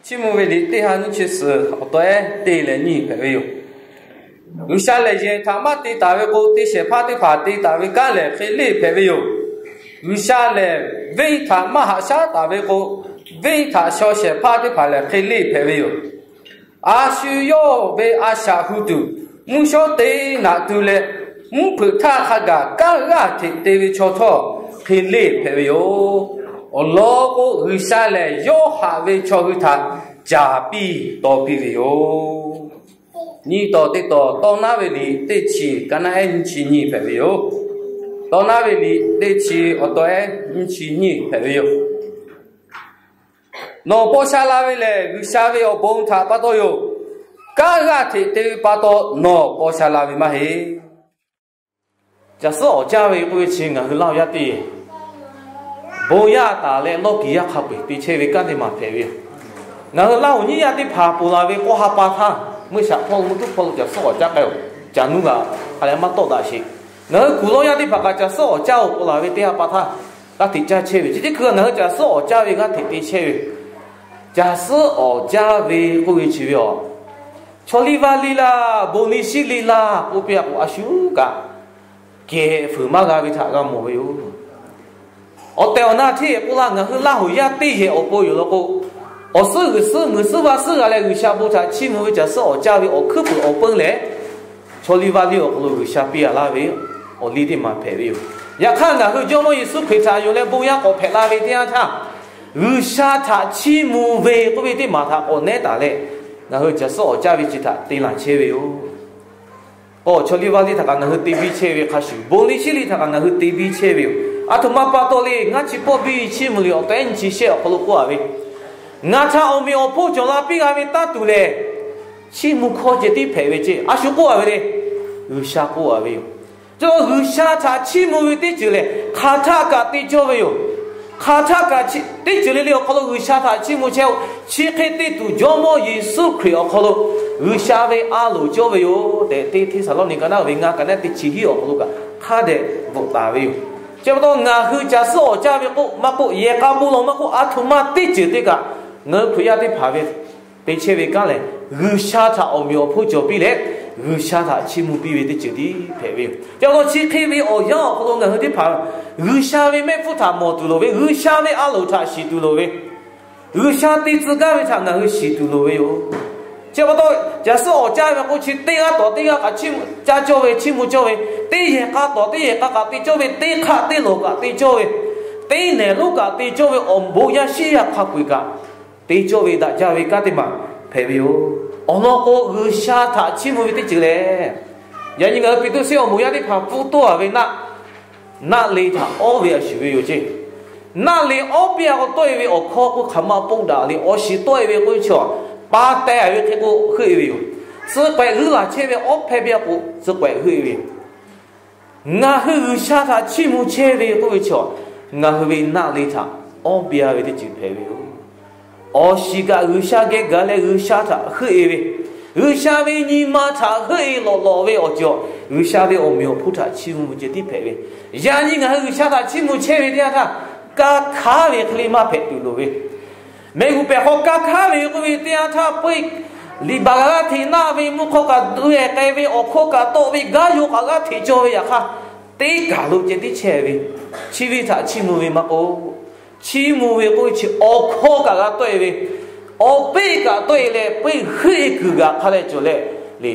Chiˇ mvuh ve liꞈ teˇ ha nyiˇ chi suhˍ awˬ taw ehˉ te leh nyiˇ hpehꞈ ve yoˬ. G'uiˬsha lehˬ, yehˬ htaꞈ maˇ te taˍ ve k'o, te shehˍ hpaˇ teˇ hpaˍ te taˍ ve kanˉ lehˬ hk'e leˇ hpehꞈ ve yoˬ. G'uiˬsha lehˬ, venˇ htaꞈ maˇ haꞈ shaˉ taˍ ve k'o, venˇ htaꞈ shaw shehˍ hpaˇ teˇ hpaˍ lehˬ hk'e leˇ hpehꞈ ve yoˬ. A shu yawˇ ve a shaꞈ hu tuˬ, mvuhˇ shawˉ te naꞈ tu leh, mvuhˇ hpeuꞈ htaˇ hk'a gaˬ kanˉ g'aˇ hteꞈ te ve chaw htawˇ hk'e leˇ hpehꞈ ve yoˬ. Awˬ lawn k'o, G'uiˬsha lehˬ yawˇ haꞈ ve chaw hui htaꞈ caˍ piˇ taw piˇ ve yoˬ. Nyiˇ taw teˇ taw, Tawˇ naˉ ve liꞈ teˇ chi, ka naˉ ehˉ nyiˇ chi nyiˇ hpehꞈ ve yoˬ. Tawˇ naˉ ve liꞈ teˇ chi awˬ taw ehˉ nyiˇ chi nyiˇ hpehꞈ ve yoˬ. Nawˬ paw sha la ve lehˬ, G'uiˬsha ve awˬ bon htaꞈ pa taw yoˬ. Kanˉ g'aˇ hteꞈ te ve pa taw nawˬ paw sha la ve maˇ heˆ. Caˬ suhˉ awˍ caˇ ve k'oˆ ve chi ngaˬ hui Laˇ huˍ yaˇ teˇ yehˬ bon yaˇ taˍ leh lawˇ kiˍ yaˇ hk'a peu-eˬ te chehˇ ve kanˉ teˇ maˬ hpehꞈ ve yoˬ. Ngaˬ hui Laˇ huˍ nyiˇ yaˇ teˇ hpaˍ ponˬ laˬ ve k'awˇ ha pa htaˇ, meuˇ shaꞈ hpawˇ lo meuˇ tuˉ hpawˇ lo caˬ suhˉ awˍ caˇ k'ai-oˬ. Caˬ nuˇ g'aꞈ hk'a leh maˇ tawˆ daꞈ sheˍ. Ngaˬ hui kuˬ lawˇ yaˇ teˇ hpaˍ kaꞈ caˬ suhˉ awˍ caˇ-oˬ k'oˆ laˬ ve teˇ ha pa htaˇ, g'aˇ hteꞈ caˇ chehˇ ve. Chi teˇ hkui ngaˬ hui caˬ suhˉ awˍ caˇ ve g'aˇ hteꞈ te chehˇ ve. Caˬ suhˉ awˍ caˇ ve k'oˆ ve chi ve aˬ, chaw liˇ vaˇ liˇ laˇ, bon liˇ shiˉ liˇ laˇ k'oˆ piˇ-a k'o, a shu kaꞈ kehˬ fuiˍ maˇ g'a ve htaꞈ g'a mawˬ ve yoˬ. Awˬ tehˬ awˬ na hteˇ k'oˆ laˇ, ngaˬ hui Laˇ huˍ yaˇ teˇ yehˬ awˬ pon yoˬ law k'o, awˬ suhˉ g'uiˬ suhˉ muiˬ suhˉ vaˇ suhˉ g'a leh G'uiˬsha bon htaꞈ chiˇ mvuh ve caˬ suhˉ awˍ caˇ ve awˬ hkuiˉ puiˍ awˬ peunˇ lehˬ, chaw liˇ vaˇ liˇ awˬ hk'aw lo G'uiˬsha piˇ-a laˇ ve awˬ liˇ teˇ maˬ hpehꞈ ve yoˬ. Yaꞈ hk'aˇ, ngaˬ hui Jawˇmawˇ Yeˍsuˆ Hkriꞈ htaꞈ yonˍ leh bon yaˇ k'awꞈ hpehꞈ la ve teˇ yanˇ htaˇ, G'uiˬsha htaꞈ chiˇ mvuh ve k'oˆ ve teˇ maˬ htaꞈ k'awꞈ nehˉ taˍ leh, ngaˬ hui caˬ suhˉ awˍ caˇ ve chi htaꞈ te laˬ chehˇ ve yoˬ. K'o, chaw liˇ vaˇ liˇ htaꞈ kaꞈ ngaˬ hui te biˇ chehˇ ve hk'a shuˍ, bon liˇ shiˉ liˇ htaꞈ kaꞈ ngaˬ hui te biˇ chehˇ ve yoˬ. A htoꞈ ma pa taw le, ngaˇ chi pawˆ biˇ chiˇ mvuh liꞈ awˬ tehˉ nyiˇ chi shehˆ awˬ hk'aw lo k'oˆ-a ve, Ngaˬ htaꞈ awˬ meꞈ awˬ hponˇ cawˬ la piˇ g'a ve tanˇ tuˬ lehˬ, chiˇ mvuh hkawˇ ceh tiˉ hpehꞈ ve ceˇ. A shu k'oˆ-a ve le, G'uiˬsha k'oˆ-a ve yoˬ. Chi G'uiˬsha htaꞈ chiˇ mvuh ve teˇ ceuˬ lehˬ, hk'aˬ htaˆ kaꞈ te cawˇ ve yoˬ. Hk'aˬ htaˆ kaꞈ teˇ ceuˬ le le awˬ hk'aw lo G'uiˬsha htaꞈ chiˇ mvuh chehˇ-oˆ. Chi hk'e te tuˬ Jawˇmawˇ Yeˍsuˆ Hkriꞈ awˬ hk'aw lo G'uiˬsha ve a loˍ cawˇ ve yoˬ tehꞈ, teˇ Hteˇsaˍlawˇniˆ ka naˉ ve ngaˇ ka naˉ teˇ chi hiˉ awˬ hk'aw lo kaꞈ hk'a dehꞈ bvuhꞈ taˍ ve yoˬ. Chi pa taw ngaˬ hui caˬ suhˉ awˍ caˇ ve k'oˆ maˇ k'oˆ, yehˬ k'a bon lawˬ maˇ k'oˆ, a htoꞈ ma teˇ ceuˬ te kaꞈ, ngaˬ hui Hkriꞈ yaˇ teˇ hpaˍ ve te chehˇ ve kanˉ lehˬ, G'uiˬsha htaꞈ awˬ meꞈ awˬ hponˇ cawˬ piˇ leh, G'uiˬsha htaꞈ chiˇ mvuh piˇ ve teˇ ceuˬ tiˉ hpehꞈ ve yoˬ. Chi pa taw chi hk'e ve awˬ yanˇ awˬ hk'aw lo ngaˬ hui teˇ hpaˍ G'uiˬsha ve mehˆ hpfuhˇ htaꞈ mawˬ tuˬ loˍ ve, G'uiˬsha ve a loˍ htaꞈ shiˍ tuˬ loˍ ve, G'uiˬsha te tcuh gaˇ ve htaꞈ ngaˬ hui shiˍ tuˬ loˍ ve yoˬ. Chi pa taw, caˬ suhˉ awˍ caˇ ve k'o chi teˇ g'aˇ tawˍ teˇ g'aˇ kaꞈ caˇ cawˇ ve, chiˇ mvuh cawˇ ve, teˇ yehˬ k'a tawˍ teˇ yehˬ k'a kaꞈ te cawˇ ve, teˇ hk'aˆ teˇ lawˬ kaꞈ te cawˇ ve, teˇ nehˬ lonˉ kaꞈ te cawˇ ve, awˬ bon yaˇ shiˉ yaˇ hk'a peu-eˬ kaꞈ te cawˇ ve daꞈ jaˇ ve kanˉ teˇ maˬ hpehꞈ ve yoˬ. Awˬ lawn k'o, G'uiˬsha htaꞈ chiˇ mvuh ve teˇ ceuˬ lehˬ, yaꞈ nyi ngaˬ hui Peˍtruˆ sehˉ awˬ moˍ yaˇ teˇ hpaˍ pfuhˇ tawˆ-a ve naˆ, naˆ le htaꞈ awˉ ve a shuˍ ve yoˬ ceˇ. Naˆ le awˉ piˇ-a k'o, tawˆ-e ve awˬ hkawˇ k'oˆ hk'aˬ ma ponˇ daꞈ le, awˬ shiˍ tawˆ-e ve k'oˆ ve chaw, pa teh-a ve hk'e k'o heuˆ-e ve yoˬ. Tcuh pehꞈ g'uiˇ laˬ chehˇ ve awˉ hpehˇ piˇ-a k'o, tcuh pehꞈ heuˆ-e ve yoˬ. Ngaˬ hui G'uiˬsha htaꞈ chiˇ mvuh chehˇ ve k'oˆ ve chaw, ngaˬ hui ve naˆ le htaꞈ awˉ piˇ-a ve teˇ ceuˬ hpehꞈ ve yoˬ. Awˬ shiˍ kaꞈ G'uiˬsha geh gaˬ leh G'uiˬsha htaꞈ heuˆ-e ve, G'uiˬsha ve nyi ma htaꞈ heuˆ-e lawꞈ lawꞈ ve awˬ ceuˬ, G'uiˬsha ve awˬ meꞈ awˬ hponˇ htaꞈ chiˇ mvuh ve ceh tiˉ hpehꞈ ve. Yaꞈ nyi ngaˬ hui G'uiˬsha htaꞈ chiˇ mvuh chehˇ ve teˇ yanˇ htaˇ, kanˇ hkanˉ ve hk'e le maˇ hpehꞈ tuˬ loˍ ve, mehˆ g'uˇ pehˬ hk'aw kanˇ hkanˉ ve k'oˆ ve teˇ yanˇ htaˇ, peu-eˬ liꞈ baˬ g'a g'aˇ hteꞈ naˆ ve, mvuhˇ hk'aw kaꞈ dui-e k'ai ve, awˬ hkawˇ kaꞈ tawˆ ve, gaˇ yaw kaꞈ g'aˇ hteꞈ cawˇ ve yaꞈ hk'aˇ, teˇ kaˬ lo ceh tiˉ chehˇ ve, chi ve htaꞈ chiˇ mvuh ve maˇ k'oˆ, chiˇ mvuh ve k'oˆ ve chi awˬ hkawˇ kaꞈ g'a tawˆ-e ve, awˬ peˆ kaꞈ tawˆ-e leh, peu-eˬ heuˆ-e kuiˬ g'aꞈ hk'a leh cawˬ leh le,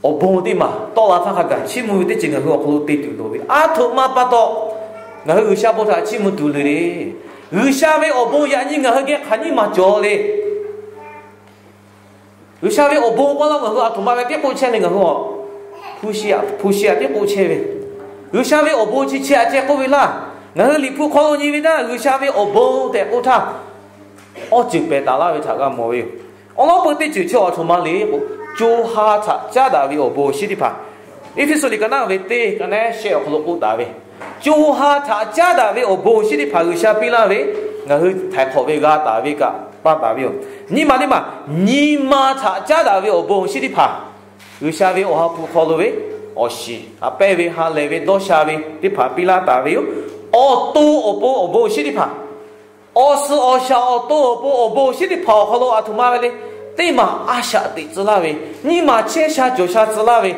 awˬ bon teˇ maˬ tawˆ la htaˇ hk'a gaˬ chiˇ mvuh ve teˇ ceuˬ ngaˬ hui awˬ hk'aw lo te tuˬ loˍ ve. A htoꞈ ma pa taw, ngaˬ hui G'uiˬsha bon htaꞈ chiˇ mvuh tuˬ loˍ le. G'uiˬsha ve awˬ bon yaꞈ nyi ngaˬ hui geh hk'aˬ nyiˇ maˬ cawˬ le. G'uiˬsha ve awˬ bon k'oˆ laˇ, ngaˬ hui a htoꞈ ma ve tiˉ k'oˆ chehˇ le, ngaˬ hui a hpu shi aꞈ tiˉ k'oˆ chehˇ ve. G'uiˬsha ve awˬ bon chi chi aꞈ ceh k'oˆ ve laˇ. Ngaˬ hui Liꞈ hpu hk'aw lo nyi ve htaˇ, G'uiˬsha ve awˬ bon tehꞈ k'oˆ htaˇ, awˬ ceuˬ pehˬ taˍ laˇ ve htaꞈ g'a mawˬ ve yoˬ. Awˬ lawn peu teˇ ceuˬ chi a htoꞈ ma le k'o, co ha htaꞈ caˉ daꞈ ve awˬ bon shinˉ teˇ hpaˍ, Eˇfeˇsuꞈ liꞈ ka naˆ ve teˇ ka naˆ shehˆ awˬ hk'aw lo k'oˆ taˍ ve, co ha htaꞈ caˉ daꞈ ve awˬ bon shinˉ teˇ hpaˍ G'uiˬsha piˇ laˇ ve, ngaˬ hui htaiˍ hk'awꞈ ve g'a taˍ ve kaꞈ pa taˍ ve yoˬ. Nyiˇ ma teˇ maˬ, nyi ma htaꞈ caˉ daꞈ ve awˬ bon shinˉ teˇ hpaˍ, G'uiˬsha ve Awˬ ha hpu hk'aw lo ve awˬ shiˍ, a pehˇ ve, ha lehˬ ve, dawˇ sha ve teˇ hpaˍ piˇ laˇ taˍ ve yoˬ. Awˬ to awˬ pon awˬ bon shinˉ teˇ hpaˍ Awˬ suhˍ awˬ shaˍ awˬ to awˬ pon awˬ bon awˬ shinˉ teˇ hpaˍ awˬ hk'aw lo aˬ htoꞈ ma ve le, teˇ maˬ a shaꞈ teꞈ tcuh laˇ ve, nyiˇ maˬ chehˇ sha cawˬ sha tcuh laˇ ve,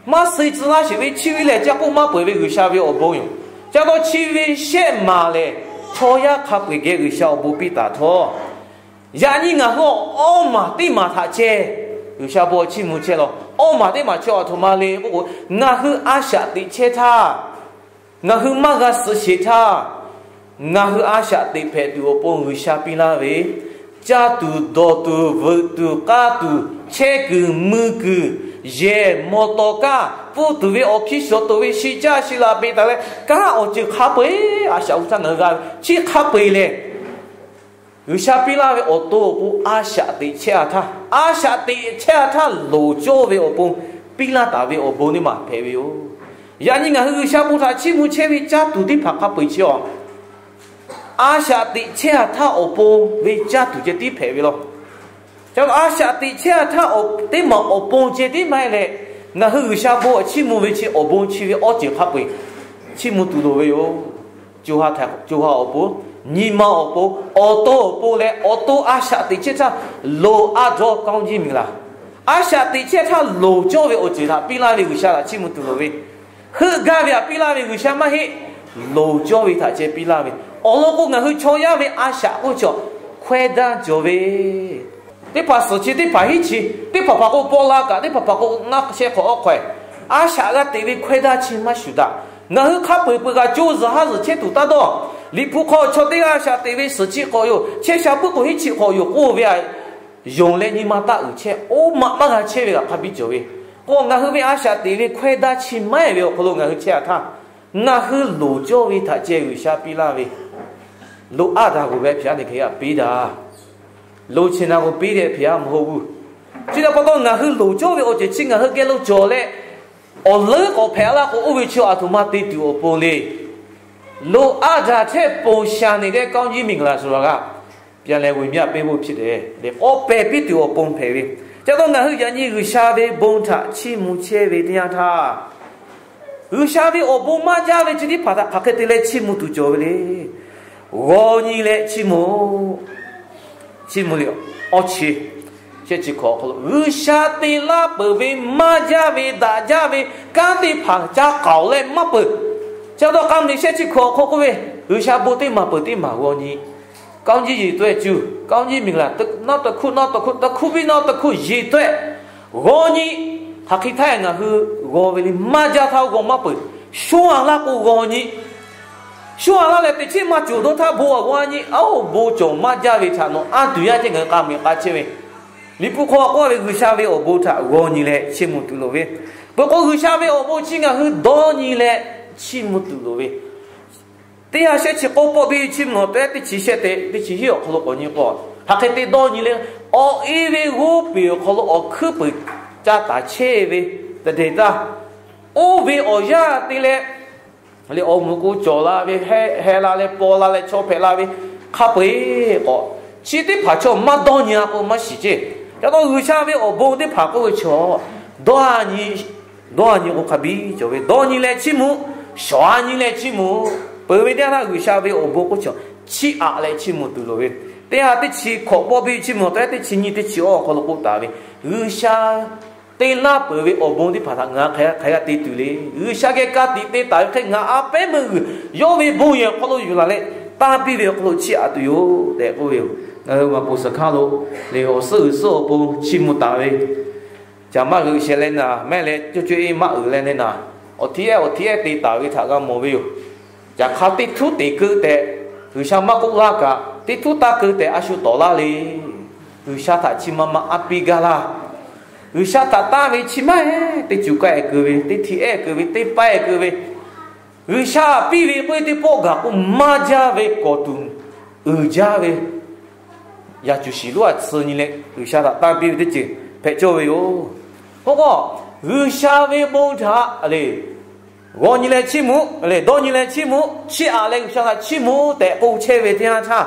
maˇ suh tcuh laˇ sheˍ ve chi ve lehˬ, ca k'oˆ maˇ peuˬ ve G'uiˬsha ve awˬ bon yoˬ. Ca dawˇ chi ve shehˆ maˬ lehˬ, chaw yaˇ hk'a peu-eˬ geh G'uiˬsha awˬ bon piˇ taˍ htawˇ, yaꞈ nyi ngaˬ hui awˬ maˬ teˇ maˬ htaꞈ ceh G'uiˬsha bon chiˇ mvuh chehˇ law. Awˇ maˬ teˇ maˬ chi aˬ htoꞈ ma le k'oˆ k'o, ngaˬ hui a shaꞈ teꞈ chehˇ htaˇ, ngaˬ hui maˇ g'a suh sheˍ htaˇ, ngaˬ hui a shaꞈ teꞈ hpehꞈ tuˬ awˬ pon G'uiˬsha piˇ laˇ ve, caˇ tuˬ, dawˬ tuˬ, veuꞈ tuˬ, k'aˇ tuˬ, chehˇ kuiˬ, mui kuiˬ, yehˬ, mawˬ tawˍ kaˇ, pfuhˇ tuˬ ve awˬ hkiˇ shawˍ tuˬ ve shi caˇ shi laꞈ peꞈ taˍ leh kanˉ awˬ ceuˬ hk'a peu-eˬ a shaꞈ hu htaˇ ngaˬ hui g'a ve chi hk'a peu-eˬ lehˬ, G'uiˬsha piˇ laˇ ve awˬ to awˬ pon a shaꞈ teꞈ chehˇ-a htaˇ, a shaꞈ teꞈ chehˇ-a htaˇ loˍ cawˇ ve awˬ pon piˇ laˇ taˍ ve awˬ bon teˇ maˬ hpehꞈ ve yoˬ. Yaꞈ nyi ngaˬ hui G'uiˬsha bon htaꞈ chiˇ mvuh chehˇ ve caˇ tuˬ teˇ hpaˍ hk'a peu-eˬ chi awˬ, a shaꞈ teꞈ chehˇ-a htaˇ awˬ pon ve caˇ tuˬ ceh tiˉ hpehꞈ ve law. Ca a shaꞈ teꞈ chehˇ-a htaˇ teˇ maˬ awˬ pon ceh tiˉ maˇ heˆ leh, ngaˬ hui G'uiˬsha bon chiˇ mvuh ve chi awˬ bon chi ve awˬ ceuˬ hk'a peu-eˬ chiˇ mvuh tuˬ loˍ ve yoˬ. Co ha awˬ pon, nyi ma awˬ pon, awˬ to awˬ pon leh awˬ to a shaꞈ teꞈ chehˇ htaˇ loˍ a dawˇ ကောင်းကြီးမင်္ဂလာ, a shaꞈ teꞈ chehˇ htaˇ loˍ cawˇ ve awˬ ceuˬ htaꞈ piˇ laˇ ve G'uiˬsha htaꞈ chiˇ mvuh tuˬ loˍ ve, heuˆ gaˇ ve htaꞈ piˇ laˇ ve G'uiˬsha maˇ heˆ, loˍ cawˇ ve htaꞈ ceh piˇ laˇ ve. Awˬ lawn k'o ngaˬ hui chaw yaˇ ve a shaꞈ k'oˆ chaw hkawehˇ daˇ cawˬ ve teˇ hpaˍ suhˍ chi teˇ hpaˍ hiˉ chi, teˇ hpaˍ hpaˍ k'o paw la kaꞈ, teˇ hpaˍ hpaˍ k'o ngaˆ shehˆ hk'awꞈ awˉ hk'aw-e, a shaꞈ g'a teꞈ ve hkawehˇ daˇ chi maˇ shuˍ daꞈ. Ngaˬ hui hk'a peu-eˬ peu-eˬ g'a co zuhˬ haˉ zuhˬ chehˇ tuˬ taˇ dawˇ. Liꞈ hpu hk'aw chaw teˇ g'aˇ a shaꞈ teꞈ ve suhˍ chi hk'awꞈ yoˬ, chehˇ sha puiˉ k'o hiˉ chi hk'awꞈ yoˬ k'oˆ ve a, yonˍ leh nyi ma taˇ uiˍ chehˇ, oˇ maꞈ maˇ g'a chehˇ ve g'aꞈ hk'a biˇ cawˬ ve. K'o ngaˬ hui ve a shaꞈ teꞈ ve hkawehˇ daˇ chi maˇ heˆ ve awˬ hk'aw lo ngaˬ hui chehˇ-a htaˇ, ngaˬ hui loˍ cawˇ ve htaꞈ ceh G'uiˬsha piˇ laˇ ve, loꞈ aˉ daꞈ g'oˍ ve hpehꞈ-a leh hk'e g'a piˇ daꞈ. Loˍ chi na g'oˍ piˇ leh hpehꞈ-a mvuh hoˆ g'uˇ. Chi htaꞈ pa taw ngaˬ hui loˍ cawˇ ve awˬ ceuˬ chi ngaˬ hui geh lo cawˬ leh, awˬ leuˉ k'awꞈ hpehꞈ laˇ k'o, oˇ ve chi aˬ htoꞈ ma te tuˬ awˬ pon le. Loˍ aˉ daꞈ hteˆ ponˬ shaˍ neˍ leh ကောင်းကြီးမင်္ဂလာ suhˍ laˬ g'a. Pyaˇ leh g'uiˬ myaˇ peˇ boˆ chi tehꞈ leh k'awꞈ pehˬ piˇ tuˬ awˬ pon hpehꞈ ve. Ca taw ngaˬ hui yaꞈ nyi G'uiˬsha ve bon htaꞈ chiˇ mvuh chehˇ ve teˇ yanˇ htaˇ, G'uiˬsha ve awˬ bon maˇ jaˇ ve chi teˇ hpaˍ htaꞈ hk'aˬ hk'e te leh chiˇ mvuh tuˬ cawˬ ve le. G'aw nyi leh chiˇ mvuh, chiˇ mvuh le. Awˇ chi, shehˆ chi hkawꞈ awˬ hk'aw lo G'uiˬsha te laˇ peuˬ ve maˇ jaˇ ve daꞈ jaˇ ve kanˉ teˇ hpaˍ ca k'aoˍ leh maˇ peuˬ. Ca taw k'a meuˬ shehˆ chi hkawꞈ awˬ hk'aw k'oˆ ve, G'uiˬsha bon teˇ maˬ peuˬ teˇ maˬ g'aw nyi. ကောင်းကြီးရေသွဲ့ကျူ, ကောင်းကြီးမင်္ဂလာ, nawˉ tawˇ hkuˆ nawˉ tawˇ hkuˆ, tawˇ hkuˆ piˇ nawˉ tawˇ hkuˆ ရေသွဲ့, g'aw nyi. Hk'aˬ hk'e htaˇ ngaˬ hui g'aw ve le, maˇ jaˇ htaˇ g'aw maˇ peuˬ. Shonˇ-a laˇ k'o g'aw nyi. Shonˇ-a laˇ leh teꞈ chiˉ maˇ cawˬ dawˇ htaˇ bon-a g'aw nyi. Aˉ, bon cawˬ maˇ jaˇ ve htaꞈ nawˬ anˇ tuˬ yaˇ ceh ngaˬ hui k'a meuˬ k'a chehˇ ve. Liꞈ hpu hk'aw k'oˆ ve G'uiˬsha ve awˬ bon htaꞈ g'aw nyi leh chiˇ mvuh tuˬ loˍ ve. Peuˬ k'o G'uiˬsha ve awˬ bon chi ngaˬ hui dawˇ nyi leh chiˇ mvuh tuˬ loˍ ve. Teˇ ha shehˆ chi k'awˇ pawˆ biˇ chiˇ mvuh lawˬ tehˉ teˇ chi shehˆ te teˇ chi hiˉ awˬ hk'aw lo k'awꞈ nyi k'o, hk'aˬ hk'e te dawˇ nyi le. Awˬ e ve g'oˇ peˬ awˬ hk'aw lo awˬ hkuiˉ peuˬ ca taˍ chehˇ ve tehꞈ dehˬ taˇ. Oˇ ve awˬ yanˇ te leh, le awˬ mvuhˬ k'o cawˬ la ve, heh la leh paw la leh chaw hpehꞈ la ve hk'a peu-eˬ k'awꞈ, chi teˇ hpaˍ chaw maˇ dawˇ nyi-a k'o maˇ shiˍ ceˇ. Ca taw G'uiˬsha ve awˬ bon teˇ hpaˍ k'oˆ ve chaw dawˇ nyi k'o hk'a biˇ cawˬ ve, dawˇ nyi leh chiˇ mvuh, shawˍ-a nyi leh chiˇ mvuh. Peuˬ ve teˇ yanˇ htaˇ G'uiˬsha ve awˬ bon k'oˆ chaw chiˇ aꞈ leh chiˇ mvuh tuˬ loˍ ve. Teˇ ha teˇ chi hkawꞈ pawˆ biˇ chiˇ mvuh lawˬ tehˉ teˇ chi nyi teˇ chi awˇ awˬ hk'aw lo k'oˆ taˍ ve, G'uiˬsha te laˇ peuˬ ve awˬ bon teˇ hpaˍ htaꞈ ngaˬ hk'aˬ hk'e g'a te tuˬ le. G'uiˬsha geh ka tiꞈ te taˍ ve hk'e ngaˬ a pehˉ meuˇ g'uiˬ yawˇ ve bon yehˬ awˬ hk'aw lo yuˬ laˬ leh tanˇ piˇ ve awˬ hk'aw lo chiˇ aꞈ tuˬ yoˬ tehꞈ k'oˆ ve yoˬ. Ngaˬ hui maˍ poˍ suhˍ hkanˇ lo le awˬ suhˉ g'uiˬ suhˉ awˬ pon chiˇ mvuh taˍ ve, caˬ maˇ g'euꞈ shehˍ leh naˍ, mehˆ leh coˇ coˇ e maˇ uiˍ leh leh naˍ, awˬ hti ehˉ awˬ hti ehˉ te taˍ ve htaꞈ g'a mawˬ ve yoˬ. Caˬ hk'a teˇ htuˉ teꞈ keu tehꞈ G'uiˬsha maˇ k'oˆ laˇ kaꞈ, teˇ htuˉ taˇ keu tehꞈ a shu tawˍ laˇ le. G'uiˬsha htaꞈ chi ma ma a piˇ gaˇ laˇ. G'uiˬsha htaꞈ tanˇ ve chi maˇ heˆ, teˇ cuˬ kaˇ-e keu ve, teˇ hti ehˉ keu ve, teˇ paˇ-e keu ve, G'uiˬsha piˇ ve k'oˆ ve teˇ pawˆ gaˬ k'o maˇ jaˇ ve kawˬ tuˬ uiˍ jaˇ ve, yaꞈ cuˬ shiˍ lonˉ a tsuh nyi leh G'uiˬsha htaꞈ tanˇ piˇ ve teˇ ceuˬ hpehꞈ cawˇ ve yoˬ. K'o k'o, G'uiˬsha ve bon htaꞈ le g'aw nyi leh chiˇ mvuh, le dawˇ nyi leh chiˇ mvuh, chiˇ aꞈ leh G'uiˬsha htaꞈ chiˇ mvuh tehꞈ k'oˆ chehˇ ve teˇ yanˇ htaˇ,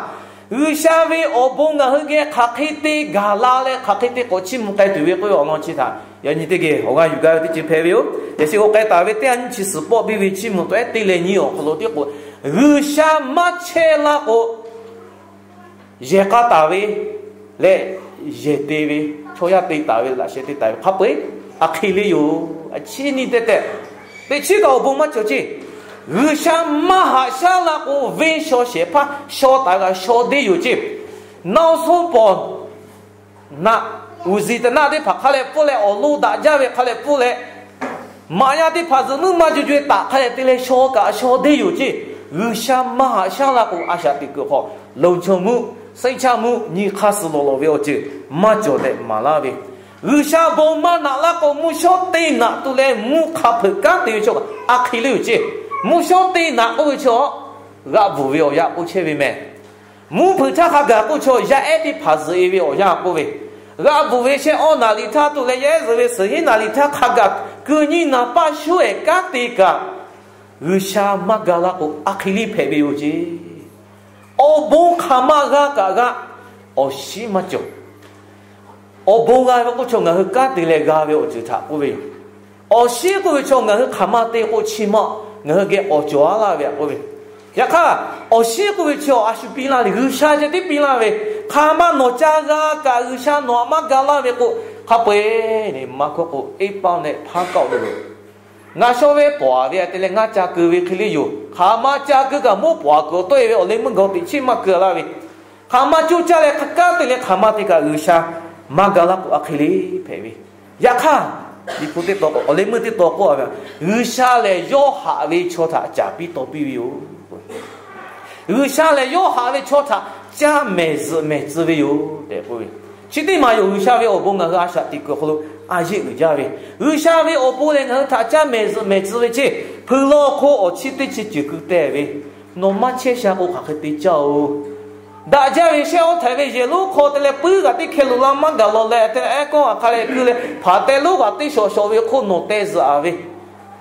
G'uiˬsha ve awˬ bon ngaˬ hui geh hk'aˬ hk'e te gaˬ la leh hk'aˬ hk'e te k'awꞈ chiˇ mvuh k'ai tuˬ ve k'oˆ ve awˬ lawn chi htaꞈ yaꞈ nyi teˇ geh awˬ g'aˇ yuˬ gaˇ ve teˇ ceuˬ hpehꞈ ve yoˬ. Yaꞈ shi k'o k'ai taˍ ve teˇ yanˇ nyi chi suhˍ pawˆ biˇ ve chiˇ mvuh tawˆ ehˉ te leh nyi awˬ hk'aw lo tiˉ k'o, G'uiˬsha maˇ chehˇ laˇ k'o yehˬ k'a taˍ ve leh yehˬ te ve, chaw yaˇ te taˍ ve, laꞈ sheh te taˍ ve hk'a peu-eˬ a hk'e le yoˬ. A chi nyi tehꞈ tehꞈ, teꞈ chiˉ kaꞈ awˬ bon maˇ cawˬ ceˇ. G'uiˬsha maˇ haꞈ shaˉ la k'o, venˇ shaw shehˍ hpaˇ shaw taˍ g'a shaw deˇ yoˬ ceˇ. Naoˇ suhˉ pawˍ naꞈ, uˍ ziˍ taˍ naˆ teˇ hpaˍ hk'a leh pfuhˇ leh, awˬ lo daꞈ jaˇ ve hk'a leh pfuhˇ leh, maꞈ yaˇ teˇ hpaˍ zuhꞈ muiˉ maˇ juˇ juˇ taꞈ hk'a leh te leh shaw kaꞈ shaw deˇ yoˬ ceˇ. G'uiˬsha maˇ haꞈ shaˉ la k'o, a shaꞈ teꞈ kuiˬ hk'aw loˍ chaw mvuhˇ, sehˉ chaˇ mvuhˇ nyi hk'aˇ suh lawˬ lawˬ ve awˬ ceuˬ maˇ cawˬ tehꞈ maˍ laˇ ve. G'uiˬsha bon maˇ naꞈ laˇ k'o, mvuhˇ shawˉ teˇ naꞈ tu leh mvuhˇ hk'a hpeuꞈ kanˉ te ve chaw kaꞈ a hk'e le yoˬ ceˇ. Mvuhˇ shawˉ teˇ naꞈ k'oˆ ve chaw, g'a bvuhˬ ve awˬ yanˇ k'oˆ chehˇ ve meh. Mvuhˇ hpeuꞈ htaˇ hk'a gaˬ k'oˆ chaw, yaˇ ehˉ teˇ hpaˍ zuhꞈ e ve awˬ yanˇ k'oˆ ve, g'a bvuhˬ ve shehˆ awˇ naˍ riˍ htaˇ tu leh yaˇ ehˉ zuhꞈ ve suhˍ hinˉ naˍ riˍ htaˇ hk'a gaˬ keu nyiˇ naˍ paˆ shuˉ ehˍ kanˉ te kaꞈ, G'uiˬsha maˇ ga laˇ k'o, a hk'e le hpehꞈ ve yoˬ ceˇ. Awˬ bon hk'aˬ ma g'a kaꞈ g'a, awˬ shinˉ maˇ cawˬ. Awˬ bon g'a ve k'oˆ chaw ngaˬ hui kanˉ te leh g'a ve awˬ ceuˬ htaꞈ k'oˆ ve yoˬ. Awˬ shinˉ k'oˆ ve chaw ngaˬ hui hk'aˬ ma te k'o chi ma, ngaˬ hui geh k'awꞈ cawˬ a laˇ ve htaꞈ k'oˆ ve. Yaꞈ hk'aˇ, awˬ shinˉ k'oˆ ve chi a shu piˇ laˇ le, G'uiˬsha ceh tiˉ piˇ laˇ ve. Hk'aˬ ma nawˬ ca g'a kaꞈ G'uiˬsha nawˬ htaꞈ maˇ ga laˇ ve k'o, hk'a peu-eˬ le, Maˍ hkawˇ k'o, eˇ paˆ nehˆ hpaˇ kaˆ-oˬ ve yoˬ. Ngaˬ shaw ve pawˍ-a ve hk'e te leh ngaˇ ca keu ve hk'e le yoˬ. Hk'aˬ ma ca keu kaꞈ mvuhˇ pawˍ-a kuiˬ awˬ tawˆ e ve awˬ leh meuˇ gaˬ teꞈ chiˉ maˇ keu laˇ ve. Hk'aˬ ma coˇ caˇ leh hk'a kanˉ te leh hk'aˬ ma te kaꞈ G'uiˬsha maˇ ga laˇ k'o, a hk'e le hpehꞈ ve. Yaꞈ hk'aˇ, Liꞈ hpu teˇ taw k'o, awˬ leh meuˇ teˇ taw k'oˆ a ve, G'uiˬsha lehˬ yawˇ haꞈ ve chaw htaꞈ caˍ piˇ taw piˇ ve yoˬ. G'uiˬsha lehˬ yawˇ haꞈ ve chaw htaꞈ caˇ mehˍ zuhꞈ mehˍ tcuh ve yoˬ tehꞈ k'oˆ ve. Chi teˇ maˬ yoˬ. G'uiˬsha ve awˬ bon ngaˬ hui a shaꞈ teꞈ kuiˬ awˬ hk'aw lo a yeˆ uiˍ jaˇ ve, G'uiˬsha ve awˬ bon lehˬ ngaˬ hui htaꞈ caˇ mehˍ zuhꞈ mehˍ tcuh ve ceˇ. Hpeuꞈ law hk'oˆ awˬ chi teˇ chi ceuˬ keu teh ve, nawˬ maˇ chehˇ sha k'o hk'aˬ hk'e te caˇ-oˬ. Daꞈ jaˇ ve shehˆ awˇ htaiˍ ve yehˬ lonˉ hk'aw te leh puiˉ kaꞈ teˇ hkeh lo la maˇ gaˬ law leh, te leh ehˉ kawˇ a hk'a leh keu leh hpaˍ teh lonˉ kaꞈ teˇ shawˍ shawˍ ve hk'oˆ nawˬ teh zuhꞈ-a ve.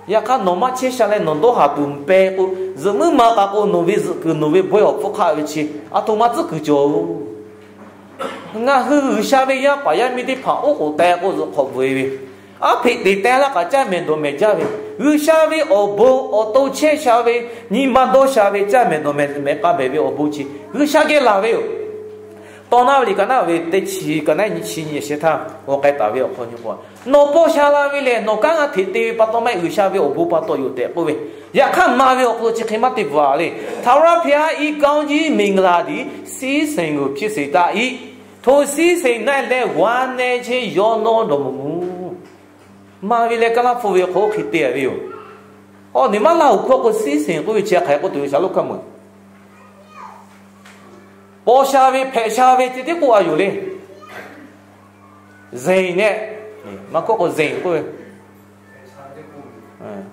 Yaꞈ hk'aˇ nawˬ maˇ chehˇ sha leh nawˬ dawˇ haˍ tuˬ peh k'o, zuhꞈ muiˉ ma k'a k'o, nawˬ ve zuhꞈ kuiˬ nawˬ ve bawehˇ awˬ hpfuhˇ hk'aˆ ve chi a htoꞈ ma tcuhˉ kuiˬ cawˬ-oˬ. Ngaˬ hui G'uiˬsha ve yaˇ paˍ yaˇ miˇ teˇ hpaˍ oˉ k'oˍ teh k'o zuhꞈ hk'awꞈ bvuhꞈ e ve, aˉ hpeꞈ teꞈ teh laˇ kaꞈ caˇ mehˍ dawˬ mehˍ jaˇ ve, G'uiˬsha ve awˬ bon awˬ to chehˇ sha ve, nyi ma dawˇ sha ve, caˇ mehˍ dawˬ mehˍ mehˍ k'a behˍ ve awˬ bon chi G'uiˬsha geh laˬ ve yoˬ. Tawˇ naˉ ve liꞈ ka naˉ ve teˇ chi ka naˉ nyi chi nyi shehˍ htaˇ g'aw k'ai taˍ ve awˬ hk'aw nyi k'o, nawˬ paw sha la ve lehˬ nawˬ kanˉ g'a hteꞈ te ve pa taw maˇ heˆ, G'uiˬsha ve awˬ bon pa taw yoˬ tehꞈ k'oˆ ve. Yaꞈ hk'aˇ maˍ ve awˬ hk'aw lo chi hk'e maˇ te bvuhꞈ-a le. ထာဝရဘုရား၏ ကောင်းကြီးမင်္ဂလာသည် စည်းစိမ်ကို ဖြစ်စေတတ်၏။ ထိုစည်းစိမ်၌လည်း ဝမ်းနည်းခြင်းရောနှောတော်မမူ။ Maˍ ve leh Kaˇlaˇ hpu ve awˬ hk'aw lo hk'e te-a ve yoˬ. Awˬ, nawˬ maˇ laˇ-oˬ hkawˇ k'o, စည်းစိမ် k'oˆ ve chi hk'aˬ hk'e k'oˆ tuˬ ve shaˍ lo hkaˇ meuꞈ. Paw sha ve hpehꞈ sha ve ceh tiˉ k'oˆ-a yoˬ le. စင် nehˆ, maˇ hkawˇ k'o စင် k'oˆ ve.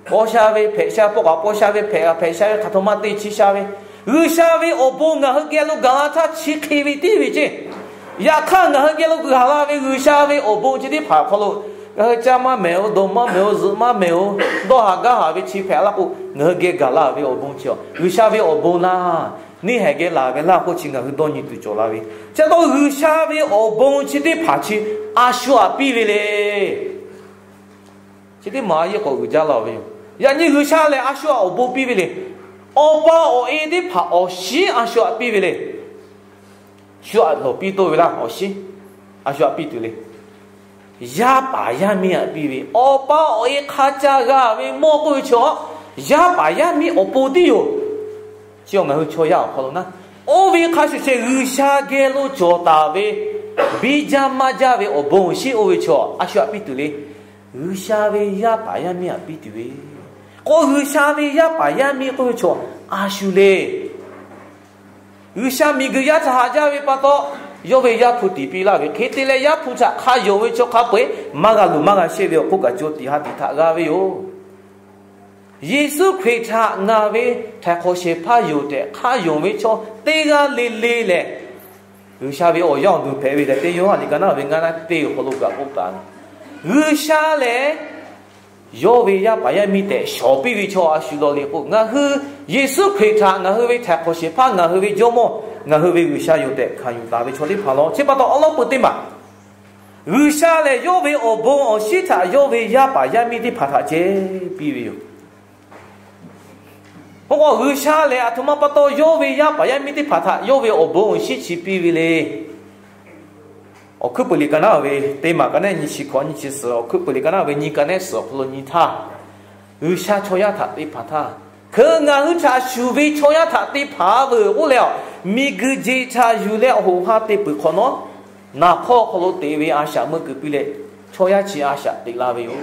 Paw sha ve hpehꞈ sha, paw kaꞈ paw sha ve hpehꞈ, hpehꞈ sha ve hk'aˬ htoꞈ ma te chi sha ve, G'uiˬsha ve awˬ bon ngaˬ hui geh lo gaˬ la htaˇ chi hk'e ve tiˉ ve ceˇ. Yaꞈ hk'aˇ ngaˬ hui geh lo gaˬ la ve G'uiˬsha ve awˬ bon chi teˇ hpaˍ hk'aw lo ngaˬ hui caˇ maˇ mehˍ-oˬ, dawˬ maˇ mehˍ-oˬ, zuhꞈ maˇ mehˍ-oˬ, dawˇ haˍ gaˇ haˍ ve chi hpehꞈ laˇ k'o, ngaˬ hui geh gaˬ la ve awˬ bon chi G'uiˬsha ve awˬ bon laˇ. Neˇ haiˬ geh laˬ ve laˇ k'oˆ chi ngaˬ hui dawˇ nyi tuˬ cawˬ la ve. Chi pa taw G'uiˬsha ve awˬ bon chi teˇ hpaˍ chi a shu htaꞈ piˇ ve le. Chi teˇ maˬ a yeˇ k'awꞈ uiˍ jaˇ laˇ ve yoˬ. Yaꞈ nyi G'uiˬsha lehˬ a shu htaꞈ awˬ bon piˇ ve le. Awˬ pa awˬ e teˇ hpaˍ awˬ shinˉ a shu htaꞈ piˇ ve le. Shu htaꞈ lawˬ piˇ toˇ ve laˇ, awˬ shinˉ a shu htaꞈ piˇ tuˬ le. Yaˇ paˍ yaˇ miˇ htaꞈ piˇ ve, awˬ pa awˬ e hk'a ca g'a ve mawˇ k'oˆ ve chaw, yaˇ paˍ yaˇ miˇ awˬ pon tiˉ yoˬ. Chi ngaˬ hui chaw yaˇ awˬ hk'aw lo naˉ, oˇ ve hk'a shuˍ shehˍ G'uiˬsha geh lo cawˬ taˍ ve, biˇ jaˇ maˇ jaˇ ve awˬ bon awˬ shinˉ oˇ ve chaw a shu htaꞈ piˇ tuˬ le. G'uiˬsha ve yaˇ paˍ yaˇ miˇ htaꞈ piˇ tuˬ ve k'o, G'uiˬsha ve yaˇ paˍ yaˇ miˇ k'oˆ ve chaw a shu le. G'uiˬsha miˬguiˬ yaˇ htaꞈ haꞈ jaˇ ve pa taw, yawˇ ve Yaˇ hpu tiˍ piˇ laˇ ve hk'e te leh, Yaˇ hpu htaꞈ hk'a yonˍ ve chaw hk'a peu-eˬ maˇ g'a luˬ maˇ g'a sheˆ ve awˬ hk'oˆ kaꞈ caw tiꞈ ha tiꞈ htaꞈ g'a ve yoˬ. Yeˍsuˆ Hkriꞈ htaꞈ ngaˬ ve htaiˍ hk'awꞈ shehˍ hpaˇ yoˬ tehꞈ hk'a yonˍ ve chaw teˇ g'aˇ le le lehˬ, G'uiˬsha ve awˬ yaˇ awˬ duˬ hpehꞈ ve tehꞈ teˇ Yoˇhanˬ liꞈ ka naˉ ve ngaˇ naˉ teˇ awˬ hk'aw lo kaꞈ k'oˆ taˍ ve. G'uiˬsha lehˬ yawˇ ve yaˇ paˍ yaˇ miˇ tehꞈ shawˍ piˇ ve chaw a shu law le k'o, ngaˬ hui Yeˍsuˆ Hkriꞈ htaꞈ ngaˬ hui ve htaiˍ hk'awꞈ shehˍ hpaˇ, ngaˬ hui ve Jawˇmawˇ, ngaˬ hui ve G'uiˬsha yoˬ tehꞈ hkanˍ yuˬ taˍ ve chaw teˇ hpaˍ law. Chi pa taw awˉ lawˉ peu teˇ maˬ G'uiˬsha lehˬ yawˇ ve awˬ bon awˬ shinˉ htaꞈ yawˇ ve yaˇ paˍ yaˇ miˇ teˇ hpaˍ htaꞈ ceh piˇ ve yoˬ. K'o k'o, G'uiˬsha lehˬ aˬ htoꞈ ma pa taw yawˇ ve yaˇ paˍ yaˇ miˇ teˇ hpaˍ htaꞈ yawˇ ve awˬ bon awˬ shinˉ chi piˇ ve le. Awˬ hkuiˉ puiˍ liꞈ ka naˉ ve teˇ maˬ ka neˉ nyiˇ chi hkawꞈ nyiˇ chi suhˍ, awˬ hkuiˉ puiˍ liꞈ ka naˉ ve nyiˇ ka neˉ suhˍ awˬ hk'aw lo nyi htaˇ, G'uiˬsha chaw yaˇ htaꞈ te hpanˍ htaˇ, hkeuꞈ ngaˬ hui htaꞈ shuˍ ve chaw yaˇ htaꞈ te hpanˍ veuˬ k'oˆ leh, miˬguiˬ jeˬ htaꞈ yuˬ leh awˬ hoꞈ ha te peuˬ hk'awꞈ nawˉ, naˍ hk'awˇ awˬ hk'aw lo teꞈ ve a shaꞈ meuˇ kuiˬ piˇ leh, chaw yaˇ chi a shaꞈ teꞈ la ve yoˬ.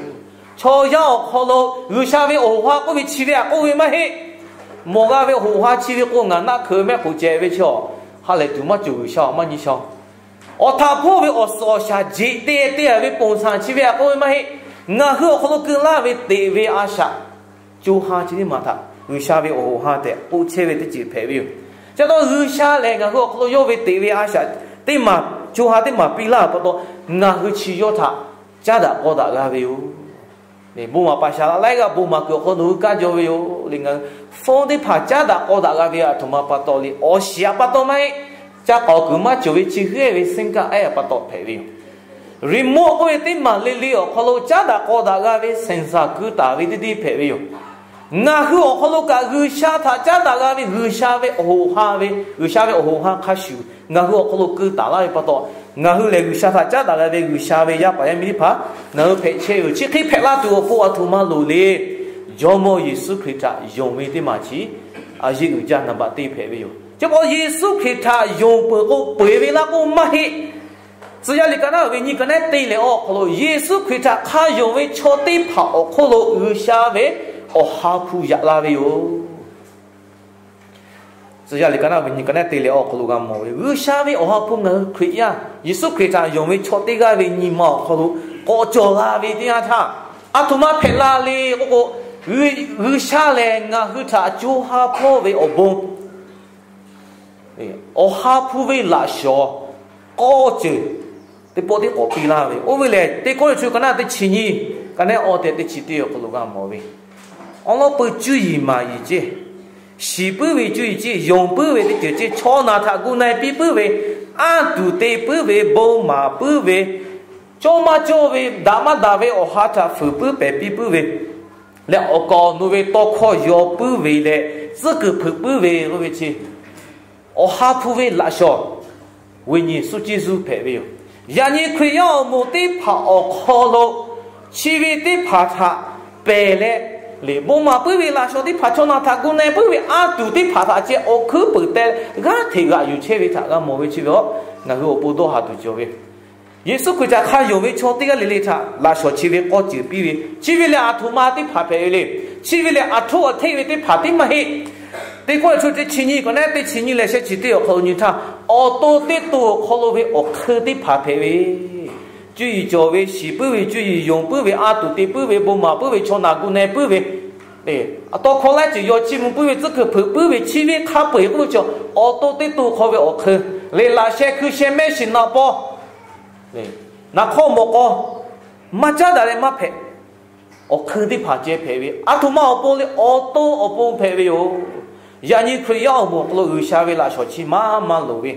Chaw yaˇ awˬ hk'aw lo G'uiˬsha ve awˬ hoꞈ ha k'oˆ ve chi ve htaꞈ k'oˆ ve maˇ heˆ. Mawˬ g'a ve awˬ hoꞈ ha chi ve k'o, ngaˬ naˆ hkeuꞈ mehˆ k'oˍ cehˬ ve chi awˬ, ha lehˬ tuˬ maˇ cawˬ G'uiˬsha awˬ maˇ nyi shaw. Awˬ htaꞈ hpawˇ ve awˬ suhˍ awˬ shaˍ jeꞈ te te ve ponˬ shaˍ chi ve htaꞈ k'oˆ ve maˇ heˆ. Ngaˬ hui awˬ hk'aw lo keu laˇ ve teꞈ ve a shaꞈ co ha chi teˇ maˬ htaꞈ G'uiˬsha ve awˬ hoꞈ ha tehꞈ k'oˆ chehˇ ve teˇ ceuˬ hpehꞈ ve yoˬ. Chi pa taw G'uiˬsha lehˬ ngaˬ hui awˬ hk'aw lo yawˇ ve teꞈ ve a shaꞈ teˇ maˬ, co ha teˇ maˬ piˇ laˇ pa taw, ngaˬ hui chi yawˇ htaꞈ caˉ daꞈ k'aw daꞈ g'a ve yoˬ. Bon maˍ paˍ shaˍ laꞈ laiˉ g'aˇ bon maˍ kuiˬ awˬ hk'aw nawˬ hui kaˇ jaw ve yoˬ le. Ngaˬ hui phone teˇ hpaˍ caˉ daꞈ k'aw daꞈ g'a ve aˬ htoꞈ ma pa taw le. Awˬ shiˍ aꞈ pa taw maˇ heˆ. Ca k'awꞈ kuiˬ maˇ cawˬ ve chi hk'e ve seˇ kaˆ ehˉ aꞈ pa taw hpehꞈ ve yoˬ. Remote k'oˆ ve teˇ maˬ le le awˬ hk'aw lo caˉ daꞈ k'aw daꞈ g'a ve sensor keu taˍ ve teˇ deˇ hpehꞈ ve yoˬ. Ngaˬ hui awˬ hk'aw lo kaꞈ G'uiˬsha htaꞈ caˉ daꞈ g'a ve G'uiˬsha ve awˬ hoꞈ ha ve, G'uiˬsha ve awˬ hoꞈ ha hk'a shuˍ ngaˬ hui awˬ hk'aw lo keu taˍ laˇ ve pa taw, ngaˬ hui lehˬ G'uiˬsha htaꞈ caˉ daꞈ g'a ve G'uiˬsha ve yaˇ paˍ yaˇ miˇ teˇ hpaˍ ngaˬ hui hpehꞈ chehˇ ve yoˬ. Chi hk'e hpehꞈ la tuˬ awˬ pon aˬ htoꞈ ma loˍ le. Jawˇmawˇ Yeˍsuˆ Hkriꞈ htaꞈ yonˍ ve teˇ maˬ chi a yeˇ uiˍ jaˇ naˍ baꞈ teˇ hpehꞈ ve yoˬ. Chi pa taw Yeˍsuˆ Hkriꞈ htaꞈ yonˍ peuˬ k'o peuˬ ve laˇ k'oˆ maˇ heˆ. Tcuh yaˇ liꞈ ka naˉ ve nyiˇ ka neˉ te leh awˬ hk'aw lo Yeˍsuˆ Hkriꞈ htaꞈ hk'a yonˍ ve chaw teˇ hpaˍ awˬ hk'oˆ lo G'uiˬsha ve awˬ ha hpu yaꞈ la ve yoˬ. Tcuh yaˇ liꞈ ka naˉ ve nyi ka neˉ te leh awˬ hk'aw lo g'a mawˬ ve, G'uiˬsha ve awˬ ha hpu ngaˬ hui Hkriꞈ yaˇ Yeˍsuˆ Hkriꞈ htaꞈ yonˍ ve chaw teˇ g'aˇ ve nyi ma awˬ hk'aw lo k'awꞈ cawˬ la ve teˇ yanˇ htaˇ, aˬ htoꞈ ma hpehꞈ la le k'oˆ k'o, G'uiˬsha lehˬ ngaˬ hui htaꞈ co ha hpawˇ ve awˬ bon, awˬ ha hpu ve laꞈ shawnˍ k'awˇ ceuˬ teˇ pawˆ tiˉ k'awꞈ piˇ laˇ ve. Oˇ ve lehˬ, teˇ kawˇ le chu ka naˉ teˇ chi nyiˇ, ka neˉ awˬ tehꞈ teˇ chi teˇ awˬ hk'aw lo g'a mawˬ ve, awˬ lawn peuˬ cuˇ yiˍ maˍ yiˍ ceˇ, shiˍ puiˉ ve cuˇ yiˍ ceˇ, yonˍ puiˉ ve teˇ ceuˬ ceˇ, chaw naˬ htaꞈ gu na e piˇ puiˉ ve, anˇ tuˬ te puiˉ ve, bon maˍ puiˉ ve, cawˇ maˇ cawˇ ve, daꞈ maˇ daꞈ ve awˬ ha htaꞈ fuiˍ puiˉ pehˬ piˇ puiˉ ve leh awˬ kaˍ awˬ nu ve tawˇ hkawˇ yaw puiˉ ve leh tcuhˉ kuiˬ hpeuꞈ puiˉ ve k'oˆ ve chi, awˬ ha hpu ve laꞈ shawnˍ, ဝိညာဉ် suhˉ ceˇ zuˇ hpehꞈ ve yoˬ. Yaꞈ nyi Hkriꞈ yaˇ awˬ moˍ teˇ hpaˍ awˬ hk'aw lo chi ve teˇ hpaˍ htaꞈ pehˬ leh, bon maˍ puiˉ ve laꞈ shawnˍ teˇ hpaˍ, chaw naˬ htaꞈ gu na e puiˉ ve anˇ tuˬ teˇ hpaˍ htaꞈ ceh awˬ hkuiˉ peuˬ teh g'aˇ hteꞈ g'aꞈ yuˬ chehˇ ve htaꞈ g'a mawˬ ve chi ve aˬ, ngaˬ hui awˬ pon dawˇ haˍ tuˬ cawˬ ve Yeˍsuˆ Hkriꞈ htaꞈ hk'a yonˍ ve chaw teˇ g'aˇ le le htaꞈ laꞈ shawnˍ chi ve k'awˇ ceuˬ piˇ ve, chi ve lehˬ aˬ htoꞈ ma teˇ hpaˍ hpehꞈ ve le. Chi ve lehˬ aˬ htoꞈ awˬ hteˆ ve teˇ hpaˍ tiˉ maˇ heˆ. Teˇ kawˇ le chu teˇ chi nyiˇ ka neˉ teˇ chi nyiˇ leh shehˆ chi teˇ awˬ hk'aw lo nyi htaˇ, awˬ to teˇ to awˬ hk'aw lo ve awˬ hk'eun teˇ hpaˍ hpehꞈ ve, cuˇ yiˍ cawˬ ve, shiˍ puiˉ ve cuˇ yiˍ, yonˍ puiˉ ve, anˇ tuˬ te puiˉ ve, bon maˍ puiˉ ve, chaw naˬ gu na e puiˉ ve, awˬ tawˇ hkawˇ laiˉ ceuˬ yaw chiˇ mvuh puiˉ ve, tcuhˉ kuiˬ hpeuꞈ puiˉ ve, chi ve hk'a peu eˬ k'oˆ ve chi, awˬ to teˇ to hk'aw ve awˬ hk'eun lehˬ laꞈ sheh hkui sheh mehˆ shiˍ naꞈ paw, naˍ hk'awˇ mawꞈ k'aw maˇ caˉ daꞈ leh maˇ hpehꞈ. Awˬ hk'eun teˇ hpaˍ ceh hpehꞈ ve, aˬ htoꞈ ma awˬ pon le, awˬ to awˬ pon hpehꞈ ve yoˬ. Yaꞈ nyi Hkriꞈ yaˇ awˬ moˍ awˬ hk'aw lo G'uiˬsha ve laꞈ shawnˍ chi maˇ maˇ loˍ ve,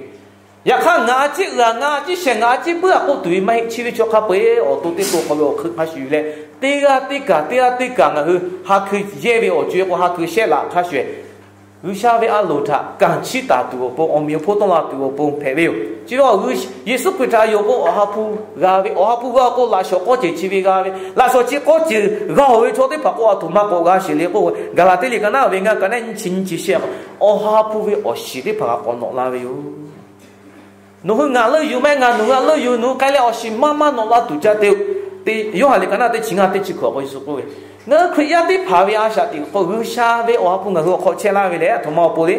yaꞈ hk'aˇ ngaˬ a ciˉ g'a, ngaˬ a ciˉ shehˍ, ngaˬ a ciˉ puiˉ a k'oˆ tuˬ ve maˇ heˆ. Chi ve chaw hk'a peu eˬ awˬ to teˇ to hk'aw ve awˬ hk'eun hk'a shuˍ leh, teˇ g'aˇ teˇ kaˬ teˇ g'aˇ teˇ kaˬ ngaˬ hui ha hkui yehˇ ve awˬ co e k'o ha hkui shehˆ laꞈ hk'a shuˍ, G'uiˬsha ve a loˍ htaꞈ kanˍ chiˇ taˍ tuˬ awˬ pon, awˬ meꞈ awˬ hponˇ tawˆ la tuˬ awˬ pon hpehꞈ ve yoˬ. Chi ve Yeˍsuˆ Hkriꞈ htaꞈ yonˍ k'o awˬ ha hpu g'a ve, awˬ ha hpu g'a k'o laꞈ shawnˍ k'awˇ ceuˬ chi ve g'a ve, laꞈ shawnˍ chi k'awˇ ceuˬ g'a oˬ ve chaw teˇ hpaˍ k'o aˬ htoꞈ ma k'awꞈ g'a sheˍ le k'o, Gaˍlaˍtiˆ liꞈ ka naˉ ve ngaˇ ka neˉ nyiˇ chi nyiˇ chi shehˆ k'o, awˬ ha hpu ve awˬ shiˍ teˇ hpaˍ kaꞈ k'awꞈ nawꞈ la ve yoˬ. Nawˬ hui ngaˬ leuˆ yuˬ maˇ heˆ, ngaˬ nawˬ hui a leuˆ yuˬ, nawˬ hui k'ai leh awˬ shiˍ maˇ maˇ nawꞈ la tuˬ ca te-o. Teˇ Yoˇhanˬ liꞈ ka naˉ teˇ chi ngaˇ teˇ chi hkawꞈ k'o Yeˍsuˆ k'oˆ ve, ngaˬ hui Hkriꞈ yaˇ teˇ hpaˍ ve a shaꞈ teꞈ k'o G'uiˬsha ve awˬ ha hpu ngaˬ hui awˬ hk'aw chehˇ laˇ ve lehˬ, aˬ htoꞈ ma awˬ pon le,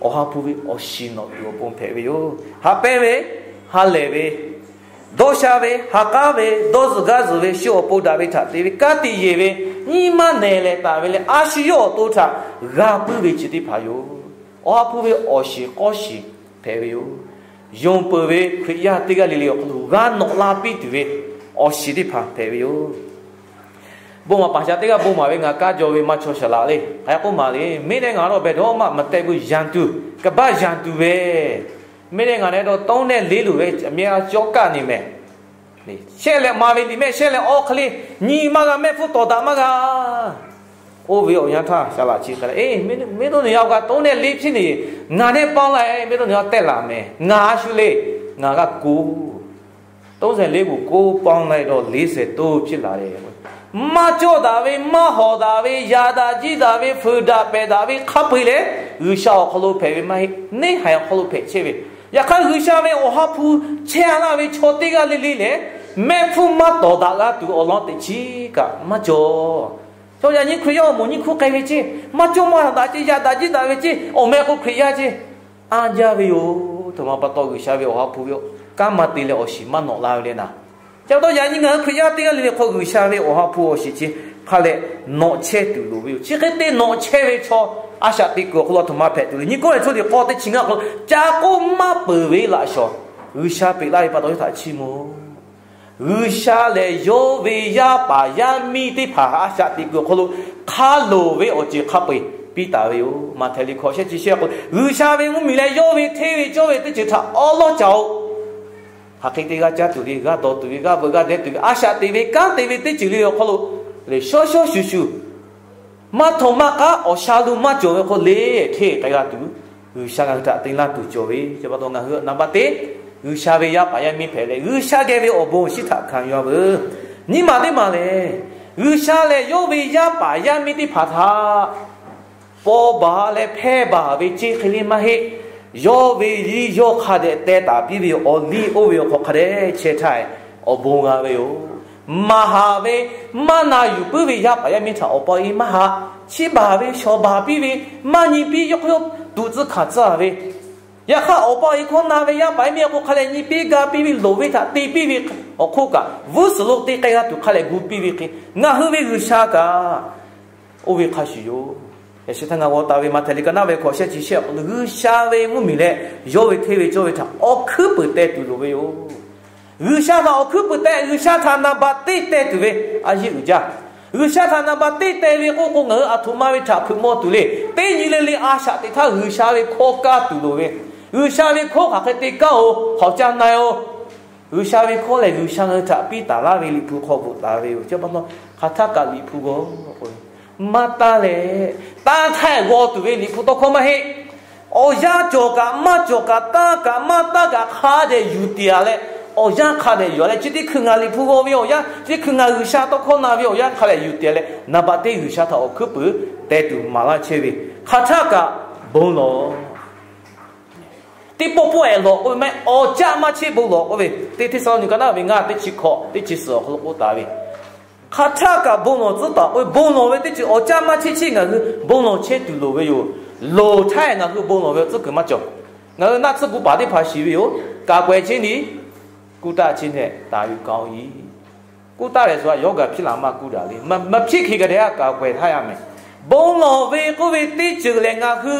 awˬ ha hpu ve awˬ shiˍ nawꞈ tuˬ awˬ pon hpehꞈ ve yoˬ. Haꞈ pehnˇ ve, ha lehˬ ve, dawˇ sha ve, ha k'aˉ ve, dawˇ zuhˬ gaˇ zuhˬ ve, shu awˬ pon daꞈ ve htaꞈ te ve, ka tiꞈ yeˬ ve, nyi ma nehˬ lehˍ taˍ ve leh a shu yawˇ awˬ to htaꞈ g'a puiˉ ve chi teˇ hpaˍ yoˬ. Awˬ ha hpu ve awˬ shiˍ k'awˇ shiˍ hpehꞈ ve yoˬ. Yonˍ peuˬ ve Hkriꞈ yaˇ teˇ g'aˇ le le awˬ hk'aw lo g'a nawꞈ la piˇ tuˬ ve awˬ shiˍ teˇ hpaˍ hpehꞈ ve yoˬ. Bon maˍ paˍ shaˍ teˇ g'aˇ bon maˍ ve ngaˬ kaˇ jaw ve maˇ chaw shaˍ laꞈ le. Hk'aˬ hk'e k'oˆ maˍ le, မင်းနဲ့ငါတော့ ဘယ်တော့မှ မတည့်ဘူး ရန်သူ ကမ္ဘာ့ရန်သူပဲ မင်းနဲ့ငါနဲ့တော့ သုံးနဲ့လေးလိုပဲ အမြဲတမ်း ကျော်ကပ်နေမယ် Shehˇ leh ma ve liꞈ mehˆ, shehˇ leh awˇ hk'e le, nyi maˇ g'a, mehˆ hpfuhˇ tawˍ daꞈ maˇ g'a. Oˇ ve awˬ yanˇ htaˇ, shaˍ laꞈ chi hk'e leh, မင်းတို့နှစ်ယောက်က သုံးနဲ့လေးဖြစ်နေရင် ငါနဲ့ပေါင်းလိုက်, မင်းတို့နှစ်ယောက် တက်လာမယ်, ngaˬ a shu le, ngaˬ g'a ku. သုံးဆယ်လေးကို ကိုးပေါင်းလိုက်တော့ လေးဆယ်သုံးဖြစ်လာတယ်. Maˇ cawˇ daꞈ ve, maˇ hawˍ daꞈ ve, yaꞈ daꞈ jiˇ daꞈ ve, fuiˍ daꞈ pehˬ daꞈ ve hk'a peu-eˬ lehˬ, G'uiˬsha awˬ hk'aw lo hpehꞈ ve maˇ heˆ. Neˇhaiˬ awˬ hk'aw lo hpehꞈ chehˇ ve. Yaꞈ hk'aˇ, G'uiˬsha ve Awˬ ha hpu chehˇ a laˇ ve chaw teˇ g'aˇ le le lehˬ, mehˆ hpfuhˇ maˇ tawˍ daꞈ g'a tuˬ awˬ lawn teꞈ chiˉ kaꞈ maˇ cawˬ. Chaw yaꞈ nyi Hkriꞈ yaˇ awˬ moˍ nyiˇ hkuˇ k'ai ve ceˇ, maˇ cawˇ maˇ daꞈ ceˇ, yaꞈ daꞈ jiˇ daꞈ ve ceˇ, awˬ meh k'o Hkriꞈ yaˇ ceˇ, anˇ jaˇ ve yoˬ. Htoꞈ ma pa taw G'uiˬsha ve Awˬ ha hpu ve kanˉ maˇ te leh awˬ shiˍ maˇ nawꞈ la ve le naˍ. Chi pa taw yaꞈ nyi ngaˬ hui Hkriꞈ yaˇ teˇ g'aˇ le le hk'aw G'uiˬsha ve Awˬ ha hpu awˬ shiˍ chi hk'a leh nawꞈ chehˇ tuˬ loˍ ve yoˬ. Chi hk'e te nawꞈ chehˇ ve chaw a shaꞈ teꞈ kuiˬ awˬ hk'aw lo a htoꞈ ma hpehꞈ tuˬ le. Nyiˇ Kawˇrenˍhtuˆ liꞈ k'awˇ teˇ chi ngaˇ k'o, ca k'oˆ maˇ peuˬ ve laꞈ shawnˍ G'uiˬsha peꞈ laˇ ve pa taw yawˇ htaꞈ chiˇ mvuh G'uiˬsha lehˬ, yawˇ ve yaˇ paˍ yaˇ miˇ teˇ hpaˍ a shaꞈ teꞈ kuiˬ awˬ hk'aw lo hk'a loˍ ve awˬ ceuˬ hk'a peu-eˬ piˇ taˍ ve yoˬ. Maꞈhtehˍ liꞈ hkawꞈ shehˆ chi shehˆ k'o, G'uiˬsha ve mvuhˇmiˬ leh yawˇ ve hteˇ ve cawˇ ve teˇ ceuˬ htaꞈ awˉ lawˉ ca-oˬ. Hk'aˬ hk'e te g'a caˇ tuˬ le, g'a dawˬ tuˬ ve, g'a veuꞈ g'a deh tuˬ ve, a shaꞈ teꞈ ve kanˉ te ve teˇ ceuˬ le awˬ hk'aw lo, le shaw shaw shuˍ shuˍ maˇ htawnˍ maˇ k'aˉ awˬ sha lo maˇ cawˬ ve hk'aw le, hteˇ k'ai g'a tuˬ, G'uiˬsha ngaˬ hui htaꞈ te laˇ tuˬ cawˬ ve. Chi pa taw ngaˬ hui naˍ baꞈ teˇ, G'uiˬsha ve yaˇ paˍ yaˇ miˇ hpehꞈ leh, G'uiˬsha geh ve awˬ bon awˬ shinˉ htaꞈ hkanˍ yuˬ-a veuˬ. Nyiˇ maˬ teˇ maˬ lehˬ, G'uiˬsha lehˬ yawˇ ve yaˇ paˍ yaˇ miˇ teˇ hpaˍ htaꞈ paw baˬ leh hpehˇ baˬ ve ceˇ hk'e le maˇ heˆ. Yawˇ ve liˇ yawˇ hk'a dehꞈ teh taˍ piˇ ve awˬ liˇ oˇ ve awˬ hk'aw hk'a dehꞈ chehˇ htaˇ, awˬ bon g'a ve yoˬ. Maˍ haˍ ve, maˇ na yuˬ puiˉ ve yaˇ paˍ yaˇ miˇ htaꞈ awˬ pa e maˇ haꞈ, chiˇ baˬ ve, shawˍ baˬ piˇ ve, maˇ nyi piˇ, yawˇ hk'aw yawˇ tuꞈ tcuh hkanˍ tcuh ve, yaꞈ hk'aˇ awˬ pa e hkawˇ na ve yaˇ paˍ yaˇ miˇ a k'o hk'a leh nyi piˇ ga piˇ ve, loˍ ve htaꞈ te piˇ ve awˬ hk'oˆ kaꞈ, vuiˇ suhˍ lo te k'ai g'a tuˬ hk'a leh gu piˇ ve hk'e, ngaˬ hui ve G'uiˬsha kaꞈ oˇ ve hk'a shuˍ yoˬ. Yaꞈ shi htaˇ ngaˬ g'aw taˍ ve Maꞈhtehˍ liꞈ ka naˉ ve hkawꞈ shehˆ chi shehˆ awˬ hk'aw lo, G'uiˬsha ve mvuhˇmiˬ leh yawˇ ve hteˇ ve cawˇ ve htaꞈ awˬ hkuiˉ puiˍ teh tuˬ loˍ ve yoˬ. G'uiˬsha htaꞈ awˬ hkuiˉ puiˍ teh, G'uiˬsha htaꞈ naˍ baꞈ teˇ teh tuˬ ve a yeˇ uiˍ jaˇ. G'uiˬsha htaꞈ naˍ baꞈ teˇ teh ve k'oˆ k'o, ngaˬ hui a htoꞈ ma ve htaꞈ hpeuꞈ maw tuˬ le. Teˇ nyi le le a shaꞈ teꞈ htaˇ G'uiˬsha ve hkawˇ kaˇ tuˬ loˍ ve. G'uiˬsha ve hkawˇ hk'aˬ hk'e te kaˇ-oˬ, hk'awꞈ ca na-oˬ. G'uiˬsha ve hkawˇ lehˬ, G'uiˬsha ngaˬ hui htaꞈ piˇ taˍ laˇ ve Liꞈ hpu hk'aw bvuhꞈ taˍ ve yoˬ. Chi pa taw hk'aˬ htaˇ kaꞈ Liꞈ hpu g'aw k'o, maˇ taˇ leh, tanˇ htaˇ g'aw tuˬ ve Liꞈ hpu tawˇ hkawˇ maˇ heˆ. Awˬ yanˇ cawˬ kaꞈ maˇ cawˬ kaꞈ, tanˇ kaꞈ maˇ tanˇ kaꞈ, hk'a dehꞈ yuˬ tiˍ-a leh, awˬ yanˇ hk'a dehꞈ yuˬ-a leh, chi teˇ hkui ngaˬ Liꞈ hpu g'aw ve awˬ yanˇ, chi teˇ hkui ngaˬ G'uiˬsha tawˇ hkawˇ na ve awˬ yanˇ hk'a dehꞈ yuˬ tiˍ-a leh, naˍ baꞈ teˇ G'uiˬsha htaꞈ awˬ hkuiˉ puiˍ teh tuˬ maˍ laˇ chehˇ ve, hk'aˬ htaˇ kaꞈ bon lawˬ teˇ pawˆ pawˆ-ehˍ lawˬ k'oˆ ve maˇ heˆ, awˬ caˆ maˇ cheˆ bon lawˬ k'oˆ ve, teˇ Hteˇsaˍlawˇniˆ ka naˉ ve ngaˇ teˇ chi hkawꞈ teˇ chi suhˍ awˬ hk'aw lo k'oˆ taˍ ve, hk'aˬ htaˇ kaꞈ bon lawˬ tcuhˉ taˍ k'oˆ ve, bon lawˬ ve teˇ ceuˬ awˬ caˆ maˇ cheˆ cheˆ ngaˬ hui bon lawˬ chehˇ tuˬ loˍ ve yoˬ. Loˍ htaˇ ngaˬ hui bon lawˬ ve awˬ tcuhˉ kuiˬ maˇ cawˬ. Ngaˬ hui naˆ tsuhˇ gu paˍ teˇ hpaˍ shiˍ ve yoˬ. Kaꞈ k'awehꞈ cheˇ ni, kuˇ taˆ cheˇ nehˆ taˍ ve kanˉ-oˬ iˉ. Kuˇ taˆ lehˬ, suh a yawˇ gaˬ hpiˇ laˬ maˇ kuˇ daꞈ le. Maˇ hpiˇ hk'e gaˬ dehꞈ a kaꞈ k'awehꞈ htaˇ yaˇ mehˍ. Bon lawˬ ve k'oˆ ve teˇ ceuˬ lehˬ, ngaˬ hui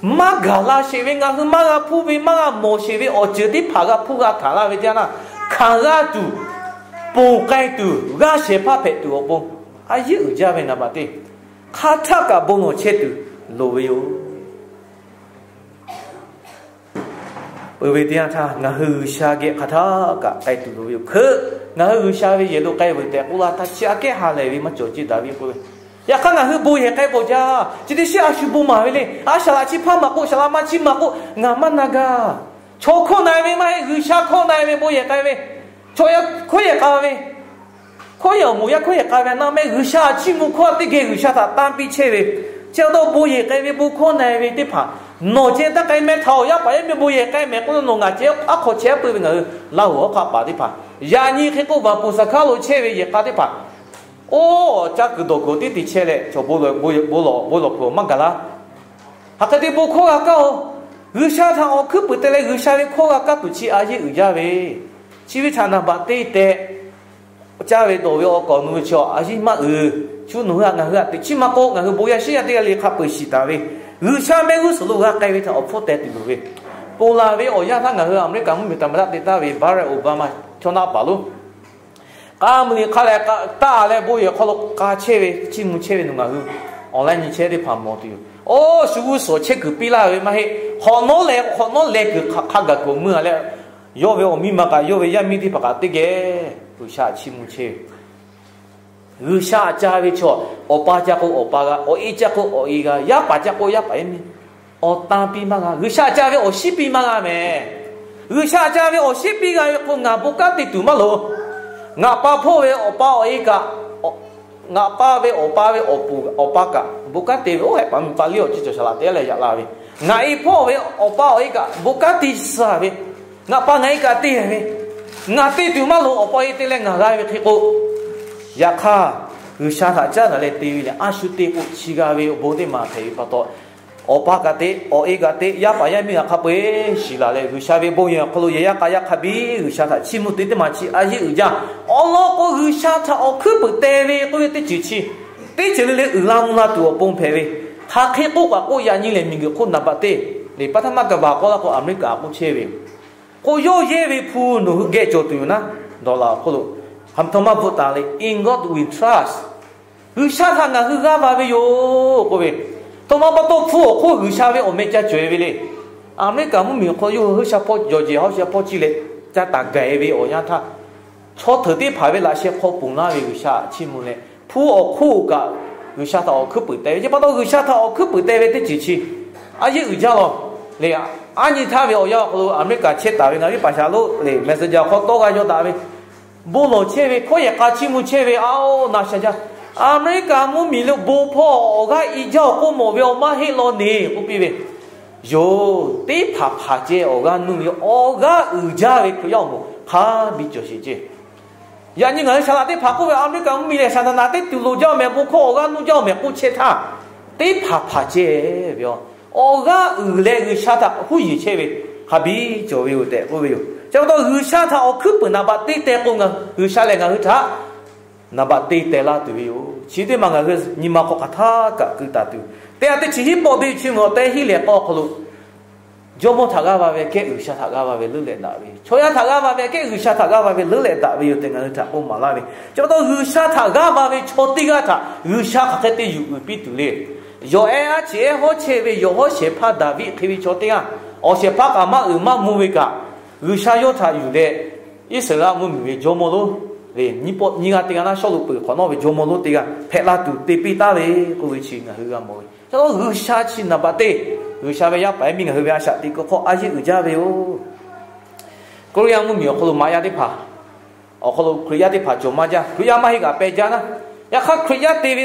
maˇ gaˬ la sheˍ ve, ngaˬ hui maˇ g'a hpuˇ ve, maˇ g'a mawˬ sheˍ ve awˬ ceuˬ teˇ hpaˍ g'a hpuˇ g'a hkanˍ laˇ ve teˇ yanˇ, hkanˍ g'a tuˬ, ponˬ k'ai tuˬ, g'aˇ shehˍ hpaˇ hpehꞈ tuˬ awˬ pon, a yeˇ uiˍ jaˇ ve naˍ baꞈ teˇ, hk'aˬ htaˇ kaꞈ bon lawˬ chehˇ tuˬ loˍ ve yoˬ. Peuˬ ve teˇ yanˇ htaˇ, ngaˬ hui G'uiˬsha geh hk'aˬ htaˇ kaꞈ k'ai tuˬ loˍ ve yoˬ. Hkeuꞈ, ngaˬ hui G'uiˬsha ve yehˬ lo k'ai veuˬ tehꞈ k'oˆ laˇ htaˇ, chi aꞈ kehˉ ha lehˬ ve maˇ cawˬ ceˇ daꞈ ve k'oˆ ve. Yaꞈ hk'aˇ ngaˬ hui bon yehˬ k'ai bawˬ jaˇ. Chi teˇ shiˉ a shu bon maˍ ve le. A shaˍ laꞈ chi hpaˇ maˍ k'o, shaˍ laꞈ ma chi maˍ k'o, ngaˬ maˇ na gaˇ. Chaw hkawˇ na-e ve maˇ heˆ, G'uiˬsha hkawˇ na-e ve bon yehˬ k'ai ve. Chaw yaˇ hkawˇ yehˬ k'a ve, hkawˇ yehˬ awˬ moˍ yaˇ hkawˇ yehˬ k'a ve a na mehˆ, G'uiˬsha chiˇ mvuh hkawˇ teˇ geh G'uiˬsha htaꞈ tanˇ piˇ chehˇ ve. Chi pa taw bon yehˬ k'ai ve, bon hkawˇ na-e ve teˇ hpaˍ, nawˬ ceh taˇ k'ai mehˍ htaꞈ awˬ yaˇ paˍ yaˇ miˇ bon yehˬ k'ai mehˍ k'oˆ, nawˬ ngaˬ ceh aˉ hk'aw chehˇ peuˬ ve ngaˬ hui Laˇ huˍ hawˉ hk'aˆ paˍ teˇ hpaˍ, yaꞈ nyi hk'e k'oˆ, vaˍ puˍ saˍ hkaˉ lo chehˇ ve yehˬ k'a teˇ hpaˍ, oˇ, caˇ kuiˬ dawˬ kuiˬ tiˉ te chehˇ leh, chaw bon lawˬ bon lawˬ kuiˬ maˇ gaˬ laˇ. Hk'aˬ hk'e te bon hkawˇ g'a kaˇ-oˬ. G'uiˬsha htaꞈ awˬ hkuiˉ puiˍ te leh G'uiˬsha ve hkawˇ g'a kaˇ tuˬ chi a yeˇ uiˍ jaˇ ve, chi ve htaꞈ naˍ baꞈ teˇ tehꞈ, caˇ ve dawˬ ve awˬ kawꞈ nawˬ hui chi a yeˇ maˇ uiˍ. Shu nawˬ hui htaꞈ ngaˬ hui htaꞈ teꞈ chiˉ maˇ k'oˆ, ngaˬ hui bon yaˇ shiˉ yaˇ teˇ g'aˇ le hk'a peu-eˬ shiˍ taˍ ve, G'uiˬsha mehˆ g'uˇ suhˍ lo g'a k'ai ve htaꞈ awˬ hpfuhˇ teh tuˬ loˍ ve, ponˬ laˬ ve awˬ yanˇ htaˇ ngaˬ hui America mvuhˇmiˬ taˍ ma daꞈ te taˍ ve Barack Obama chaw naˆ paˍ lonˉ k'a mvuhˇ liꞈ hk'a leh taˆ leh bon yehˬ hk'aw lo k'a chehˇ ve, chiˇ mvuh chehˇ ve nawˬ ngaˬ hui online nyi chehˇ teˇ hpaˍ mawˬ tuˬ yoˬ. Oˇ, shu g'uˇ suhˍ chehˇ kuiˬ piˇ laˇ ve maˇ heˆ. Hk'awꞈ nawˉ leh hk'awꞈ nawˉ leh kuiˬ hk'a gaˬ kuiˬ mui-a leh, yawˇ ve awˬ miˇ ma kaꞈ yawˇ ve yaˇ miˇ teˇ hpaˍ kaꞈ teˇ geh G'uiˬsha chiˇ mvuh chehˇ ve G'uiˬsha aꞈ ca ve chaw, awˬ pa ca k'o awˬ pa g'a, awˬ e ca k'o awˬ e g'a, yaˇ paˍ ca k'o yaˇ paˍ yaˇ miˇ, awˬ tan piˇ maˇ g'a. G'uiˬsha aꞈ ca ve awˬ shiˉ piˇ maˇ g'a mehˍ. G'uiˬsha aꞈ ca ve awˬ shiˉ piˇ g'a ve k'o, ngaˬ bon kanˉ te tuˬ maˇ loˍ. Ngaˬ pa hpawˇ ve awˬ pa awˬ e kaꞈ, ngaˬ pa ve awˬ pa ve awˬ pa kaꞈ bon kanˉ te ve, oˇ hehꞈ paˍ miˬ pa liˇ awˬ chi cawˬ shaˍ laꞈ te leh yaꞈ la ve, ngaˬ e hpawˇ ve awˬ pa awˬ e kaꞈ bon kanˉ te suh ve, ngaˬ pa ngaˬ e kaꞈ te ve, ngaˬ te tuˬ maˇ loˍ. Awˬ pa awˬ e te leh ngaˬ g'a ve hk'e k'o, yaꞈ hk'aˇ G'uiˬsha htaꞈ caˉ daꞈ leh te ve lehˬ, a shu te k'o chi g'a ve awˬ bon teˇ maˬ hpehꞈ ve pa taw, awˬ pa kaꞈ te, awˬ e kaꞈ te, yaˇ paˍ yaˇ miˇ g'a hk'a peu-eˬ shiˍ laˬ leh, G'uiˬsha ve bon yehˬ awˬ hk'aw lo yehˬ yaˇ k'a yaˇ hk'a biˇ G'uiˬsha htaꞈ chiˇ mvuh te teˇ maˬ chi a yeˇ uiˍ jaˇ. Awˬ lawn k'o, G'uiˬsha htaꞈ awˬ hkuiˉ puiˍ teh ve k'oˆ ve teˇ ceuˬ chi teˇ ceuˬ le le uiˍ la mvuh la tuˬ awˬ pon hpehꞈ ve. Hk'aˬ hk'e k'oˆ kaꞈ k'oˆ, yaꞈ nyi lehˬ miˬguiˬ hk'oˆ naˍ baꞈ teˇ le pa htaˇ maˇ ka baˬ k'aw laˇ k'o, America k'oˆ chehˇ ve, k'o yawˇ yehˇ ve hpu nawˬ hui geh cawˬ tuˬ yoˬ naˆ, dawˬ laˬ awˬ hk'oˆ lo ha htoꞈ ma bvuhꞈ taˍ le, In God we trust. G'uiˬsha htaꞈ ngaˬ hui g'aˇ va ve yoˬ k'oˆ ve, htoꞈ ma pa taw hpu awˬ hk'oˆ G'uiˬsha ve awˬ meh ca cawˬ e ve le. America mvuhˇmiˬ awˬ hk'aw yawˇ hui G'uiˬsha hpawˇ jawˬ jeˬ ha sha hpawˇ chi leh ca taˍ gaˬ e ve awˬ yanˇ htaˇ, chaw hteuꞈ teˇ hpaˍ ve laꞈ sheh hk'aw ponˬ laˇ ve G'uiˬsha aꞈ chiˇ mvuh leh, hpu awˬ hk'oˆ kaꞈ G'uiˬsha htaꞈ awˬ hkuiˉ puiˍ teh ve. Chi pa taw G'uiˬsha htaꞈ awˬ hkuiˉ puiˍ teh ve teˇ ceuˬ chi a yeˇ uiˍ jaˇ lawˬ le. A nyi htaˇ ve awˬ yanˇ awˬ hk'aw lo America chehˇ taˍ ve ngaˬ viˉ paˍ shaˍ lo le, messenger hk'aw tawˇ g'a yaw daꞈ ve, bon lawˬ chehˇ ve, hkawˇ yehˬ k'a chiˇ mvuh chehˇ ve, aoˬ na sha jaˇ. America mvuhˇmiˬ lo bon hpawˇ awˬ g'aˇ i jaˇ awˬ k'oˆ mawˬ ve awˬ maˇ heˆ law neˬ k'oˆ piˇ ve yoˬ. Teˇ hpaˍ hpaˍ ceh awˬ g'aˇ nuˇ ve awˬ g'aˇ uiˍ jaˇ ve Hkriꞈ yaˇ awˬ moˍ hk'a biˇ cawˬ sheˍ ceˇ. Yaꞈ nyi ngaˬ hui shaˍ laꞈ teˇ hpaˍ k'oˆ ve, America mvuhˇmiˬ lehˬ Saˍtanˍ teˇ tuˬ loˍ jaˇ mehˍ, bon hkawˇ awˬ g'aˇ nuˇ jaˇ mehˍ k'oˆ chehˇ htaˇ, teˇ hpaˍ hpaˍ ceh ve yoˬ. Awˬ g'aˇ uiˍ leh G'uiˬsha htaꞈ huˉ yeˬ chehˇ ve hk'a biˇ cawˬ ve yoˬ tehꞈ k'oˆ ve yoˬ. Chi pa taw G'uiˬsha htaꞈ awˬ hkuiˉ puiˍ naˍ baꞈ te teh k'o, G'uiˬsha lehˬ ngaˬ hui htaꞈ naˍ baꞈ te teh laˇ tuˬ ve yoˬ. Chi teˇ maˬ ngaˬ hui nyi ma hk'aw hk'aˬ htaˇ kaꞈ keu taˍ tuˬ, teˇ ha teˇ chi hiˉ pawˆ teˇ chi mvuhˇ awˬ tehˉ hiˉ leh k'aw awˬ hk'aw lo Jawˇmawˇ htaꞈ g'aˇ va ve kehˉ G'uiˬsha htaꞈ g'aˇ va ve leuˉ leh daꞈ ve, chaw yaˇ htaꞈ g'aˇ va ve kehˉ G'uiˬsha htaꞈ g'aˇ va ve leuˉ leh daꞈ ve yoˬ tehꞈ ngaˬ hui htaꞈ k'oˆ maˍ laˇ ve. Chi pa taw G'uiˬsha htaꞈ g'aˇ va ve chaw teˇ g'aˇ htaꞈ G'uiˬsha hk'aˬ hk'e te yuˬ uiˍ piˇ tuˬ le. Yawˬ ehˉ aˉ cheꞈ ehˉ hawˉ chehˇ ve yawˬ hawˉ shehˍ hpaˇ Daˍviˆ hk'e ve chaw teˇ g'aˇ, awˬ shehˍ hpaˇ kaꞈ maˇ uiˍ maˇ mvuh ve kaꞈ, G'uiˬsha yawˇ htaꞈ yuˬ leh Iˉsaˍreˍlaˆ mvuhˇmiˬ ve jawˇmawˇ lonˉ le, nyiˇ g'aˇ teˇ g'aˇ naˉ Sawˉluꞈ peuˬ hk'awꞈ nawˉ ve jawˇmawˇ lonˉ teˇ g'aˇ hpehꞈ la tuˬ te piˇ taˍ ve k'oˆ ve chi ngaˬ hui g'a mawˬ ve. Chi G'uiˬsha chi naˍ baꞈ teˇ, G'uiˬsha ve yaˇ paˍ yaˇ miˇ ngaˬ hui ve a shaꞈ teꞈ kuiˬ hk'aw a yeˇ uiˍ jaˇ ve yoˬ. Koˇrenˍyaˇ mvuhˇmiˬ awˬ hk'aw lo maꞈ yaˇ teˇ hpaˍ, awˬ hk'aw lo Hkriꞈ yaˇ teˇ hpaˍ cawˬ maˇ jaˇ. Hkriꞈ yaˇ maˇ heˆ kaꞈ peh jaˇ naˉ. Yaꞈ hk'aˇ Hkriꞈ yaˇ te ve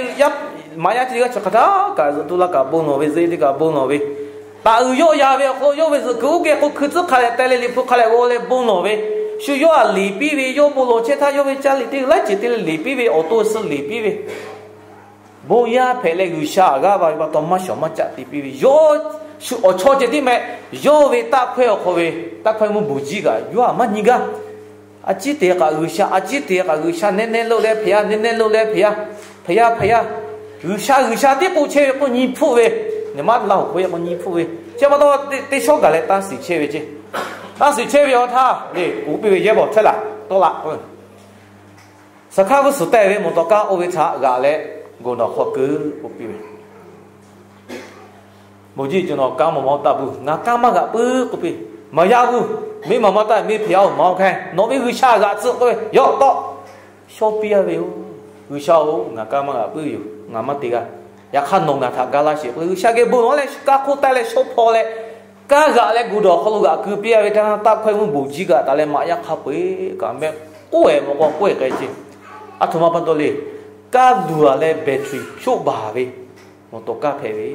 maꞈ yaˇ chi teˇ g'aˇ chi hk'aˬ htaˇ kaꞈ zuhꞈ tu laˇ kaꞈ bon lawˬ ve, zuhꞈ e te kaꞈ bon lawˬ ve, taꞈ uiˍ yawˆ yan ve awˬ hk'aw lo yawˇ ve zuhꞈ kuiˬ oˇ geh k'o hkui tcuhˉ hk'a leh teh leh liꞈ hpu hk'a leh g'aw leh bon lawˬ ve, shu yawˇ htaꞈ liꞈ piˇ ve, yawˇ bon lawˬ chehˇ htaˇ yawˇ ve caˇ liꞈ teˇ g'aˇ laiˉ ceuˬ te leh liꞈ piˇ ve, awˬ to suh liꞈ piˇ ve, bon yaˇ hpehꞈ leh G'uiˬsha htaꞈ g'aˇ va ve pa taw maˇ shawˍ maˇ caꞈ te piˇ ve, yawˇ shu awˬ chawˇ ceh tiˉ meh, yawˇ ve taˆ hkawehˇ awˬ hk'aw ve taˆ hkawehˇ mvuhˇ bon jiˇ kaꞈ yawˇ htaꞈ maˇ nyi gaˇ. A ciˉ te kaꞈ G'uiˬsha, a ciˉ te kaꞈ G'uiˬsha, nehˉ nehˉ lo leh hpehꞈ yaˇ, nehˉ nehˉ lo leh hpehꞈ yaˇ, hpehꞈ yaˇ, hpehꞈ yaˇ. G'uiˬsha G'uiˬsha tiˉ k'oˆ chehˇ ve k'o nyi hpfuhˆ ve, nyi ma laˇ hoꞈ hk'oˆ yaˇ k'o nyi hpfuhˆ ve. Chi pa taw teˇ shawˉ gaˬ leh taˇ shiˍ chehˇ ve ceˇ. Taˇ shiˍ chehˇ ve awˬ htaˇ le, k'oˆ piˇ ve, Yehˇ bawˬ hpehˇ laˬ, tawˆ la k'o, saˍ hkaˇ g'uˇ suhˍ teh ve mawˬ tawˍ kaˇ oˇ ve htaꞈ g'aꞈ leh goˬ nawˬ hk'aw keu k'oˆ piˇ ve. Bon jiˇ cawˬ nawˬ kanˉ maˇ maˇ taˇ buˇ, ngaˬ kanˉ maˇ g'aꞈ puiˉ k'oˆ piˇ. Maˍ yaˇ g'uˇ, miˇ maˍ maˇ taˇ miˇ hpehꞈ yaˇ-oˬ, maˇ oˇ hk'e nawˬ ve G'uiˬsha g'aꞈ tcuh k'oˆ ve, yawˇ tawˆ shawˉ piˇ a ve yoˬ. G'uiˬsha-oˬ, ngaˬ kanˉ maˇ g'aꞈ puiˉ ve yoˬ, ngaˬ maˇ te g'a. Yaꞈ hk'aˇ nawˬ ngaˬ htaꞈ ga laˇ sheˍ k'oˆ ve, G'uiˬsha geh bon lawˬ leh kanˉ hk'oˆ taˇ leh shawˉ hpaw leh, kanˉ g'aꞈ leh goˬ dawˬ hk'aw lo g'aꞈ keu piˇ a ve htaˇ, taˆ hkawehˇ mvuhˇ bon jiˇ kaꞈ taˍ leh maꞈ yaˇ hk'a peu-eˬ kaꞈ meh k'oˆ-e mawˬ k'o k'oˆ-e k'ai ceˇ. A htoꞈ ma pa taw le, kaˇ luˬ-a leh battery shoˆ baˬ ve mawˬ tawˍ kaˇ hpehꞈ ve,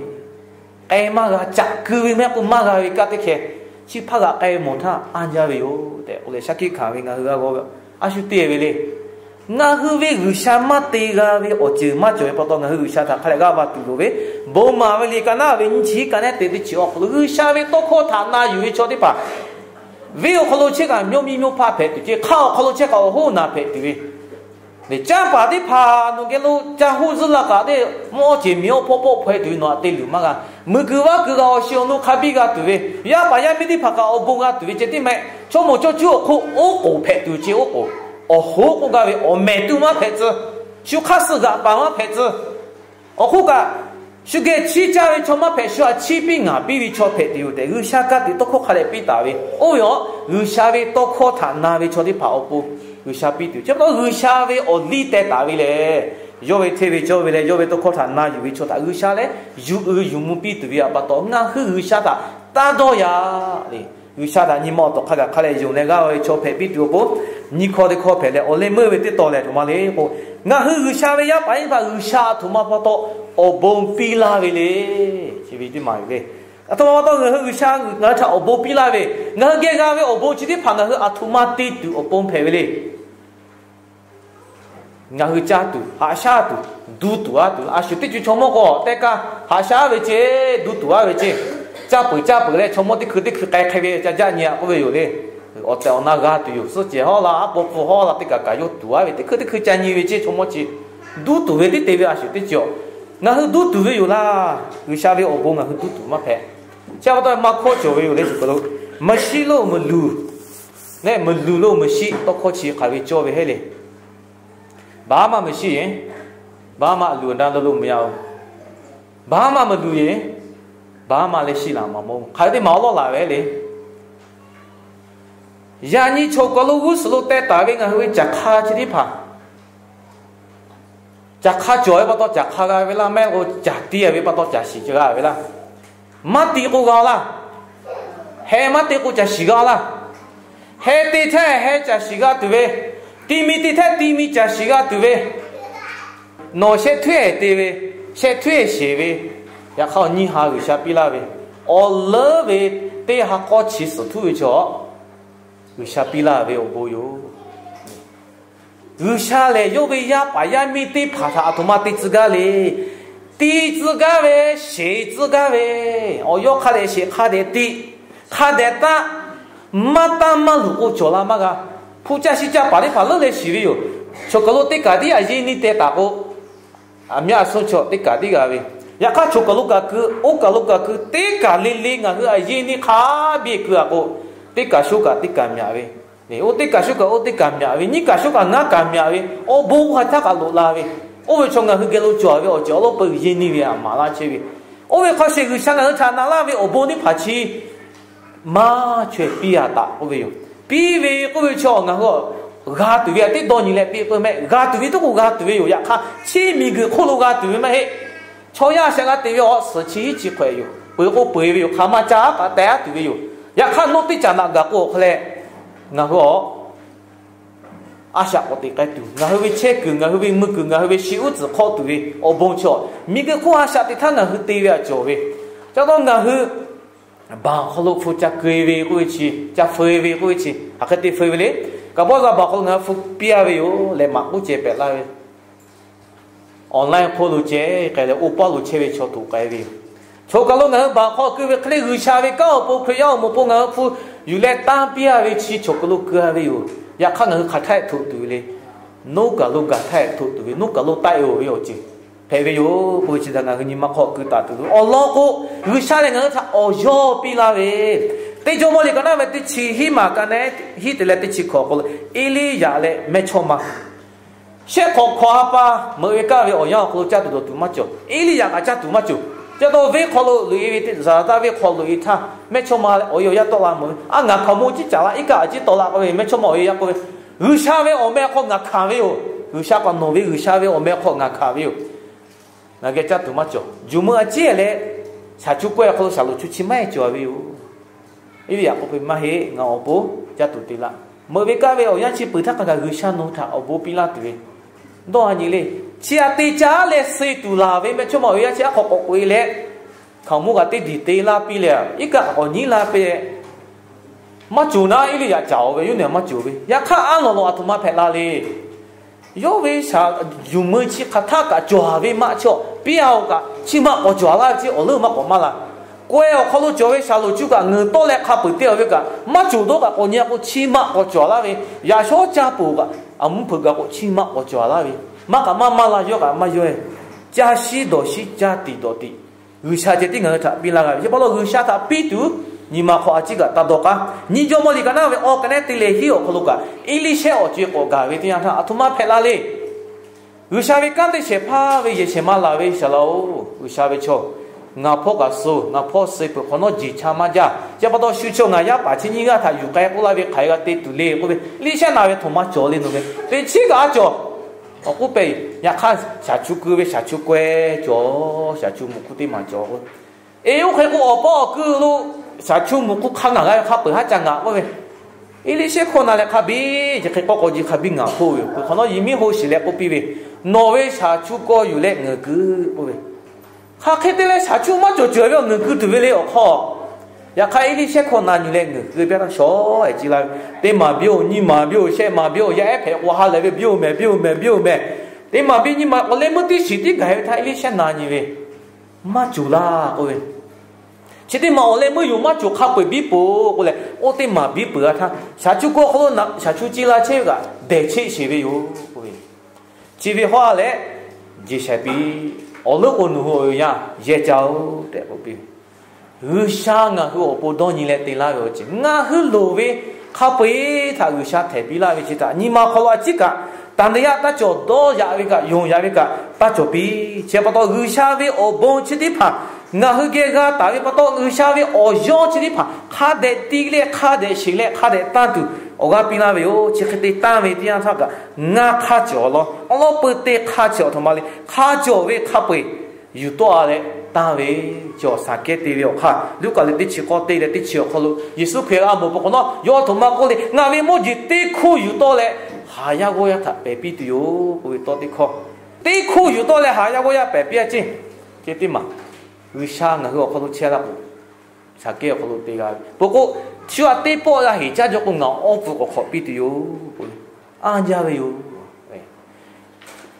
k'ai maˇ g'a, caꞈ keu ve mehˆ k'oˆ maˇ g'a ve kaˇ teˇ hkeh, chi hpaˇ g'aꞈ k'ai mawˬ htaˇ anˇ jaˇ ve yoˬ tehꞈ k'oˆ leh shaˉ hkiˆ hkanˍ ve ngaˬ hui g'a g'aw ve, a shu te ve le. Ngaˬ hui ve G'uiˬsha maˇ te g'a ve awˬ ceuˬ maˇ cawˬ ve pa taw ngaˬ hui G'uiˬsha htaꞈ hk'a leh g'aˇ va tuˬ loˍ ve, bon maˍ ve liꞈ ka naˉ ve nyiˇ chi kanˉ neˉ te teˇ chi awˬ hk'aw lo G'uiˬsha ve tawˇ hkawˇ htaꞈ na yuˬ ve chaw teˇ hpaˍ, venˇ awˬ hk'aw lo chehˇ kaꞈ mvuhˇ miˇ mvuhˇ hpaˇ hpehꞈ tuˬ ceˇ, hk'aˇ awˬ hk'aw lo chehˇ kaꞈ awˬ hoˉ naˬ hpehꞈ tuˬ ve, le, canˇ paˍ teˇ hpaˍ nawˬ geh lo ca hoˆ zuhˆ la kaꞈ te, mvuhˇ awˇ ceˬ miˬ awˇ hpawˇ pawˆ hpaw e tuˬ ve nawˬ htaꞈ te luˬ maˇ g'a. Muiˬ kuiˬ vaˇ kuiˬ kaꞈ awˬ shiˍ awˬ nu hk'a biˇ g'a tuˬ ve, yaˇ paˍ yaˇ miˇ teˇ hpaˍ kaꞈ awˬ bon g'a tuˬ ve ceh tiˉ meh, chaw mawˬ chaw cuˉ awˬ hk'oˆ oˉ k'oˍ hpehꞈ tuˬ ceˇ. Oˉ k'oˍ, awˬ hoˉ k'oˆ gaˇ ve awˬ mehˍ tuˬ maˇ hpehꞈ tcuh, shu hk'aˇ suh g'aꞈ paˍ maˇ hpehꞈ tcuh. Awˬ hk'oˆ kaꞈ, shu geh chiˇ caˇ ve chaw maˇ hpehꞈ, shu htaꞈ chiˇ piˇ ngaˍ piˇ ve chaw hpehꞈ tuˬ yoˬ tehꞈ, G'uiˬsha ka tiꞈ tawˇ hkawˇ hk'a dehꞈ piˇ taˍ ve. Oˇ ve awˬ, G'uiˬsha ve tawˇ hkawˇ htaꞈ na ve chaw teˇ hpaˍ awˬ pon G'uiˬsha piˇ tuˬ. Chi pa taw G'uiˬsha ve awˬ liˇ teh taˍ ve lehˬ, Yawˇ ve hteˇ ve cawˇ ve leh yawˇ ve tawˇ hkawˇ htaꞈ na yuˬ ve chaw htaꞈ G'uiˬsha lehˬ yuˬ uiˍ yuˬ mvuh piˇ tuˬ ve htaꞈ pa taw, ngaˬ hui G'uiˬsha htaꞈ taˇ dawˇ yaꞈ le. G'uiˬsha htaꞈ nyi ma awˬ tawˍ hk'a gaˬ hk'a leh yonˍ leh g'aˇ ve chaw hpehꞈ piˇ tuˬ awˬ pon, nyiˇ hkawˇ teˇ hkawˇ hpehꞈ leh awˬ leh meuˇ ve teˇ taw lehˬ, htoꞈ ma le k'o, ngaˬ hui G'uiˬsha ve yaˇ paˍ yaˇ miˇ hpaˍ G'uiˬsha aˬ htoꞈ ma pa taw awˬ bon piˇ laˇ ve le. Chi ve teˇ maˬ ve le. Aˬ htoꞈ ma pa taw ngaˬ hui G'uiˬsha ngaˬ hui htaꞈ awˬ bon piˇ laˇ ve, ngaˬ hui geh g'a ve awˬ bon chi teˇ hpaˍ ngaˬ hui aˬ htoꞈ ma te tuˬ awˬ pon hpehꞈ ve le. Ngaˬ hui caˇ tuˬ, haꞈ shaˉ tuˬ, duˇ tuˬ aˉ tuˬ, a shu teˇ co chaw mawˇ k'o teˇ kaˇ haꞈ shaˉ ve ceˇ, duˇ tuˬ aˉ ve ceˇ, caˇ peuˬ caˇ peuˬ leh chaw mawˇ teˇ hkui teˇ hkui k'ai hk'e ve ca jaˆ nyi a k'oˆ ve yoˬ le. Awˬ tehˬ awˬ na g'a tuˬ yoˬ. Suhˆ cehˬ hawˉ la, aˉ paw hpu hawˉ la, teˇ kaꞈ kaꞈ yawˇ tuˬ aˉ ve teˇ hkui teˇ hkui ca nyi ve ceˇ, chaw mawˇ chi duˇ tuˬ ve teˇ te ve a shu teˇ co. Ngaˬ hui duˇ tuˬ ve yoˬ laˇ. G'uiˬsha ve awˬ bon ngaˬ hui duˇ tuˬ maˇ hpehꞈ. Chi pa taw maˇ hkawˇ cawˬ ve yoˬ le. Shu hk'aw lo မရှိလို့ မလူ နဲ့ မလူလို့ မရှိ tawˇ hkawˇ chi hk'aˬ ve cawˇ ve heˆ le. ဘာမှမရှိရင် ဘာမှအလှူအတန်းလုပ်လို့မရဘူး။ ဘာမှမလှူရင် ဘာမှလည်းရှိလာမှာမဟုတ်ဘူး. Hk'aˬ ve teˇ maˬ awˉ lawˉ laˬ ve le. Yaꞈ nyi chaw kaˬ lo g'uˇ suhˍ lo teh taˍ ve ngaˬ hui ve caˬ hk'a chi teˇ hpaˍ, caˬ hk'a cawˬ ve pa taw caˬ hk'a g'a ve laˇ, mehˆ k'o caˬ te ve pa taw caˬ shiˍ g'a ve laˇ. Maˇ te k'o g'a laˇ. Heh maˇ te k'o caˬ shiˍ g'a laˇ. Heh te htaˇ heh caˬ shiˍ g'a tuˬ ve, ti mi te htaˇ ti mi caˬ shiˍ g'a tuˬ ve, nawˬ shehˆ htuˉ-ehˍ te ve, shehˆ htuˉ-ehˍ sheˍ ve, yaꞈ hk'aˇ awˬ nyiˇ ha G'uiˬsha piˇ laˇ ve, awˬ leuˉ ve teˇ ha k'awˇ chi suhˍ htuˉ ve chaw G'uiˬsha piˇ laˇ ve awˬ bon yoˬ. G'uiˬsha lehˬ yawˇ ve yaˇ paˍ yaˇ miˇ teˇ hpaˍ htaꞈ aˬ htoꞈ ma te tcuh gaˇ le. Te tcuh gaˇ ve, sheˍ tcuh gaˇ ve, awˬ yawˇ hk'a dehꞈ sheˍ hk'a dehꞈ te, hk'a dehꞈ taˆ, maˇ taˆ maˇ luˬ k'o cawˬ la maˇ g'a. Hpu caˇ shi caˇ paˍ teˇ hpaˍ leuˉ leh shiˍ ve yoˬ. Chaw kaˬ lo teˇ kaˬ tiˉ a yeˇ neˇ teh taˍ k'o, aˬ myaˇ a suhˉ chaw teˇ kaˬ tiˉ g'a ve. Yaꞈ hk'aˇ chaw kaˬ lo kaˬ keu, oˇ kaˬ lo kaˬ keu, teˇ kaˬ le le ngaˬ hui a yeˇ neˇ hk'a biˇ keu a k'o, teˇ kaˬ sho kaꞈ teˇ kaˬ myaꞈ ve, oˇ teˇ kaˬ sho kaꞈ oˇ teˇ kaˬ myaꞈ ve, nyiˇ kaˬ sho kaꞈ ngaˇ kaˬ myaꞈ ve, awˬ bon hk'aˬ htaˇ kaꞈ loꞈ la ve, oˇ ve chaw ngaˬ hui geh lo cawˬ ve awˬ ceuˬ awˬ lawn peu yeˇ neˇ ve a maˍ laˇ chehˇ ve. Oˇ ve hk'a shuˍ G'uiˬsha ngaˬ hui htaꞈ na laˇ ve awˬ bon teˇ hpaˍ chi maˇ chaweh piˇ a taꞈ k'oˆ ve yoˬ. Piˇ ve k'oˆ ve chaw ngaˬ hui g'a tuˬ ve a teˇ dawˇ nyi leh piˇ k'oˆ mehˆ, g'a tuˬ ve toˉ k'o g'a tuˬ ve yoˬ. Yaꞈ hk'aˇ chi miˬguiˬ hk'oˆ lo g'a tuˬ ve maˇ heˆ. Chaw yaˇ shaꞈ g'a te ve awˬ suhˍ chi hiˉ chi hk'awꞈ yoˬ. Peuˬ k'o peu-eˬ ve yoˬ. Hk'aˬ ma ca aˉ kaꞈ teh aˉ tuˬ ve yoˬ. Yaꞈ hk'aˇ nawˉ teˇ caꞈ naꞈ gaˬ k'o awˬ hk'aw leh ngaˬ hui a a shaꞈ k'awꞈ teꞈ k'ai tuˬ, ngaˬ hui ve chehˇ kuiˬ, ngaˬ hui ve mui kuiˬ, ngaˬ hui ve shi uˉ tcuhˍ hk'awˆ tuˬ ve awˬ bon chaw, miˬguiˬ hk'oˆ a shaꞈ teꞈ htaˇ ngaˬ hui te ve a cawˬ ve. Ca taw ngaˬ hui baˬ awˬ hk'aw lo hpu ca keu-e ve k'oˆ ve chi, ca feu-e ve k'oˆ ve chi, hk'aˬ hk'e te feu ve le. Kaꞈ bawˆ za baˬ awˬ hk'aw lo ngaˬ hui hpu piˇ a ve yoˬ leh maꞈ k'oˆ ceh pehꞈ laˇ ve online hk'oˆ lo ceh k'ai leh oˇ paˆ lo chehˇ ve chaw htoꞈ k'ai ve yoˬ. Chaw kaˬ lo ngaˬ hui baˬ hk'aw keu ve hk'e le G'uiˬsha ve kanˉ awˬ pon Hkriꞈ yaˇ awˬ moˍ pon ngaˬ hui hpu yuˬ leh tanˇ piˇ a ve chi chaw kaˬ lo keu a ve yoˬ. Yaꞈ hk'aˇ ngaˬ hui hk'aˬ htaˇ htoꞈ tuˬ ve le. Noˉ kaˬ lo gaˬ htaˇ htoꞈ tuˬ ve, noˉ kaˬ lo taˆ-e-oˬ ve awˬ ceuˬ hpehꞈ ve yoˬ k'oˆ ve chi htaꞈ ngaˬ hui nyi ma hk'aw keu taˍ tuˬ ve awˬ lawn k'o, G'uiˬsha lehˬ ngaˬ hui htaꞈ awˬ yawˇ piˇ laˇ ve, teˇ Jawˇmawˇ liꞈ ka naˉ ve teˇ chi hiˉ maˬ ka naˉ hiˉ te leh teˇ chi hkawꞈ k'o, Eˇliˇyaꞈ leh mehˇchawˇma shehˆ hk'awꞈ hkawꞈ ha pa meuꞈ ve kaˇ ve awˬ yanˇ awˬ hk'aw lo caˇ tuˬ dawˬ tuˬ maˇ cawˬ. Eˇliˇyaꞈ kaꞈ caˇ tuˬ maˇ cawˬ. Ca taw venˇ hk'aw lo loꞈ-e ve, Zaˍlaˍtaˆ venˇ hk'aw loꞈ-e htaˇ, mehˇchawˇma leh awˬ e awˬ yaˇ tawˆ la mawˬ ve, A ngaˬ hkaoˍmonˇ ciˉ caˍ laˇ, iˉ kaˆ a ciˉ tawˆ la k'oˆ ve, mehˇchawˇma awˬ e awˬ yaˇ k'oˆ ve, G'uiˬsha ve awˬ meh hk'aw ngaˬ hkanˍ ve yoˬ. G'uiˬsha k'awꞈ nawˬ ve G'uiˬsha ve awˬ meh hk'aw ngaˬ hkanˍ ve yoˬ. Ngaˬ geh caˇ tuˬ maˇ cawˬ. Juˬ meuˇ a ciˉ leh shaˍ cuˇ kawehˇ awˬ hk'aw lo shaˍ loˍ cuˇ chi maˇ heˆ cawˬ ve yoˬ. Eˇliˇyaꞈ k'oˆ ve, Maˇ heˆ, ngaˬ awˬ pon caˇ tuˬ te laˇ. Meuꞈ ve kaˇ ve awˬ yanˇ chi peuˬ htaˇ hk'a gaˬ G'uiˬsha nawˬ htaꞈ awˬ bon piˇ laˇ tuˬ ve dawˇ a nyi le. Chi aꞈ te caˇ leh suh tuˬ laˬ ve mehˇchawˇma awˬ e awˬ yaˇ chi aˉ hk'aw k'awꞈ k'oꞈ-e leh, hkaoˍmonˇ kaꞈ teˇ diˬ te laˇ piˇ leh, iˉ kaˆ kaꞈ k'awꞈ nyiˉ laˇ piˇ leh, maˇ cawˬ naˉ Eˇliˇyaꞈ caˍ-oˬ ve yoˬ, neˬ maˇ cawˬ ve. Yaꞈ hk'aˇ a lawˬ lawˬ aˬ htoꞈ ma hpehꞈ la le. Yawˇ ve shaˍ juˬ meuˇ chi hk'aˬ htaˇ kaꞈ cawˬ ve maˇ cawˬ, piˇ a-oˬ kaꞈ chi maꞈ k'awꞈ cawˬ a laˇ ve chi awˬ leuˉ maˇ k'awꞈ maˇ la. Kawehˇ awˬ hk'aw lo cawˬ ve shaˍ loˍ cuˇ kaꞈ ngeuˍ tawˆ leh hk'a peuˬ te-a ve kaꞈ maˇ cawˬ dawˇ kaꞈ k'awꞈ nyi a k'o chi maꞈ k'awꞈ cawˬ a laˇ ve. Yaꞈ shawˉ caˇ poˬ kaꞈ aˬ mvuhˇ hpeuꞈ gaˬ k'o chi maꞈ k'awꞈ cawˬ a laˇ ve. Maˇ kaꞈ maˇ maˇ la, yawˇ kaꞈ maˇ yawˇ-e. Caˇ shiˉ dawˬ shiˉ, caˇ tiꞈ dawˬ tiꞈ, G'uiˬsha ceh tiˉ ngaˬ hui htaꞈ piˇ laˇ g'a ve. Chi pa taw G'uiˬsha htaꞈ piˇ tuˬ nyi ma hk'aw a ciˉ kaꞈ taˇ dawˇ k'aˇ. Nyiˇ Jawˇmawˇ liꞈ ka naˉ ve awˬ ka nehˉ te leh hiˉ awˬ hk'aw lo kaꞈ Eˇliˇshehˇ awˬ co-e k'awꞈ gaˬ ve teˇ yanˇ htaˇ aˬ htoꞈ ma hpehꞈ la le. G'uiˬsha ve kanˉ teˇ shehˍ hpaˇ ve yehˬ shehˍ ma laˬ ve Saˍ laꞈ-oˬ, G'uiˬsha ve chaw, ngaˬ hpawˇ kaꞈ suh, ngaˬ hpawˇ suh peuˬ hk'awꞈ nawˉ jeˬ cha maˇ jaˇ. Chi pa taw shu chaw ngaˬ yaˇ paˍ chi nyiˇ g'aˇ htaꞈ yuˬ k'ai k'oˆ laˇ ve hk'aˬ hk'e g'a te tuˬ le k'oˆ ve, Eˇliˇshehˇ na ve htoꞈ ma cawˬ le nawˬ ve, teˇ chiˉ kaꞈ a cawˬ. Awˬ k'oˆ pehˍ, yaꞈ hk'aˇ shaˍ chu keu ve shaˍ chu k'aweh cawˬ, shaˍ chu muꞈ hk'u teˇ maˬ cawˬ k'o, eˬ, oˇ hk'e k'o awˬ paˇ awˬ ku lo shaˍ chu muꞈ hk'u hk'a ngaˬ g'a ve hk'a peu-eˬ haˉ ca ngaˬ k'oˆ ve, Eˇliˇshehˇ hkawˇ na leh hk'a biˇ chi hk'e k'awˇ k'aw ji hk'a biˇ ngaˬ hpoˆ ve yoˬ. Peuˬ hk'awꞈ nawˉ Yiˍmiˉhpoˆ shiˍ leh k'oˆ piˇ ve, Nawˬ ve shaˍ chu k'aw yuˬ leh ngeuˍ keu k'oˆ ve, hk'aˬ hk'e te leh shaˍ chu maˇ cawˬ ceuˬ ve awˬ ngeuˍ keu tuˬ ve le awˬ hk'aw. Yaꞈ hk'aˇ Eˇliˇshehˇ hkawˇ na nyi leh ngeuˍ keu piˇ taˇ shawˉ ehˍ ci la ve, teˇ maˬ biˇ-oˬ, nyiˇ maˬ biˇ-oˬ, shehˆ maˬ biˇ-oˬ, yaˇ ehˉ hpehꞈ k'o ha lehˬ ve biˇ-oˬ mehˍ, biˇ-oˬ mehˍ, biˇ-oˬ mehˍ. Teˇ maˬ biˇ nyiˇ maˬ awˬ leh meuˇ teˇ shiˍ tiˉ gaˬ ve htaꞈ Eˇliˇshehˇ na nyi ve, maˇ cawˬ laˇ k'oˆ ve, chi teˇ maˬ awˬ leh meuˇ yoˬ maˇ cawˬ hk'a peu-eˬ biˇ peuˬ k'oˆ leh, oˇ teˇ maˬ biˇ peuˬ g'a htaˇ shaˍ chu k'aw hk'aw lo shaˍ chu ci la chehˇ ve kaꞈ dehˬ cheˆ sheˍ ve yoˬ k'oˆ ve. Chi ve hawˉ leh jeˬ shaiˍ piˇ, awˬ leuˉ k'o nawˬ hui awˬ yanˇ yehˇ caˇ-oˬ tehꞈ k'oˆ piˇ. G'uiˬsha ngaˬ hui awˬ pon dawˇ nyi leh te laˇ ve awˬ ceuˬ ngaˬ hui loˍ ve hk'a peu-eˬ htaꞈ G'uiˬsha htehꞈ piˇ laˇ ve chi htaꞈ nyi ma hk'aw lo a ciˉ kaꞈ, taˍ nehˬ yaˇ taˇ cawˬ dawˇ yaꞈ ve kaꞈ, yonˍ yaꞈ ve kaꞈ taˇ cawˬ piˇ. Chi pa taw G'uiˬsha ve awˬ bon chi teˇ hpaˍ ngaˬ hui geh g'a taˍ ve pa taw, G'uiˬsha ve awˬ yawˇ chi teˇ hpaˍ hk'a dehꞈ ti leh hk'a dehꞈ sheˍ leh hk'a dehꞈ tanˇ tuˬ awˬ g'aˇ piˇ laˇ ve yoˬ. Chi hk'e te tanˇ ve teˇ yanˇ htaˇ kaꞈ, ngaˇ hk'aˇ cawˬ law awˉ lawˉ peu te hk'aˇ cawˬ a htoꞈ ma le, hk'aˇ cawˬ ve hk'a peu-eˬ yuˬ tawˆ-a leh tanˇ ve, cawˬ Saˍkehˇ te ve awˬ hk'aˇ Luˉkaꞈ leh teˇ chi k'awˇ teˇ leh teˇ chi awˬ hk'aw lo Yeˍsuˆ Hkriꞈ g'a mawˬ peuˬ hk'awꞈ nawˉ, yawˇ a htoꞈ ma k'oˆ le, Ngaˬ ve mawˇ jeˬ teˇ hkoˇ yuˬ tawˆ leh haˍ yaˇ g'awˇ yaˇ htaꞈ pehˬ piˇ tuˬ yoˬ k'oˆ ve tawˇ teˇ hkawˇ. Teˇ hkoˇ yuˬ tawˆ leh haˍ yaˇ g'awˇ yaˇ pehˬ piˇ-a ceˇ. Chi teˇ maˬ G'uiˬsha ngaˬ hui awˬ hk'aw lo chehˇ laˇ k'o, Saˍkehˇ awˬ hk'aw lo te g'a ve peuˬ k'o, chi a teˇ pawˆ g'a heˍ caˇ jaw k'o, ngaˬ awˬ pfuhˍ k'awꞈ hk'awꞈ piˇ tuˬ yoˬ k'oˆ ve, anˇ jaˇ ve yoˬ.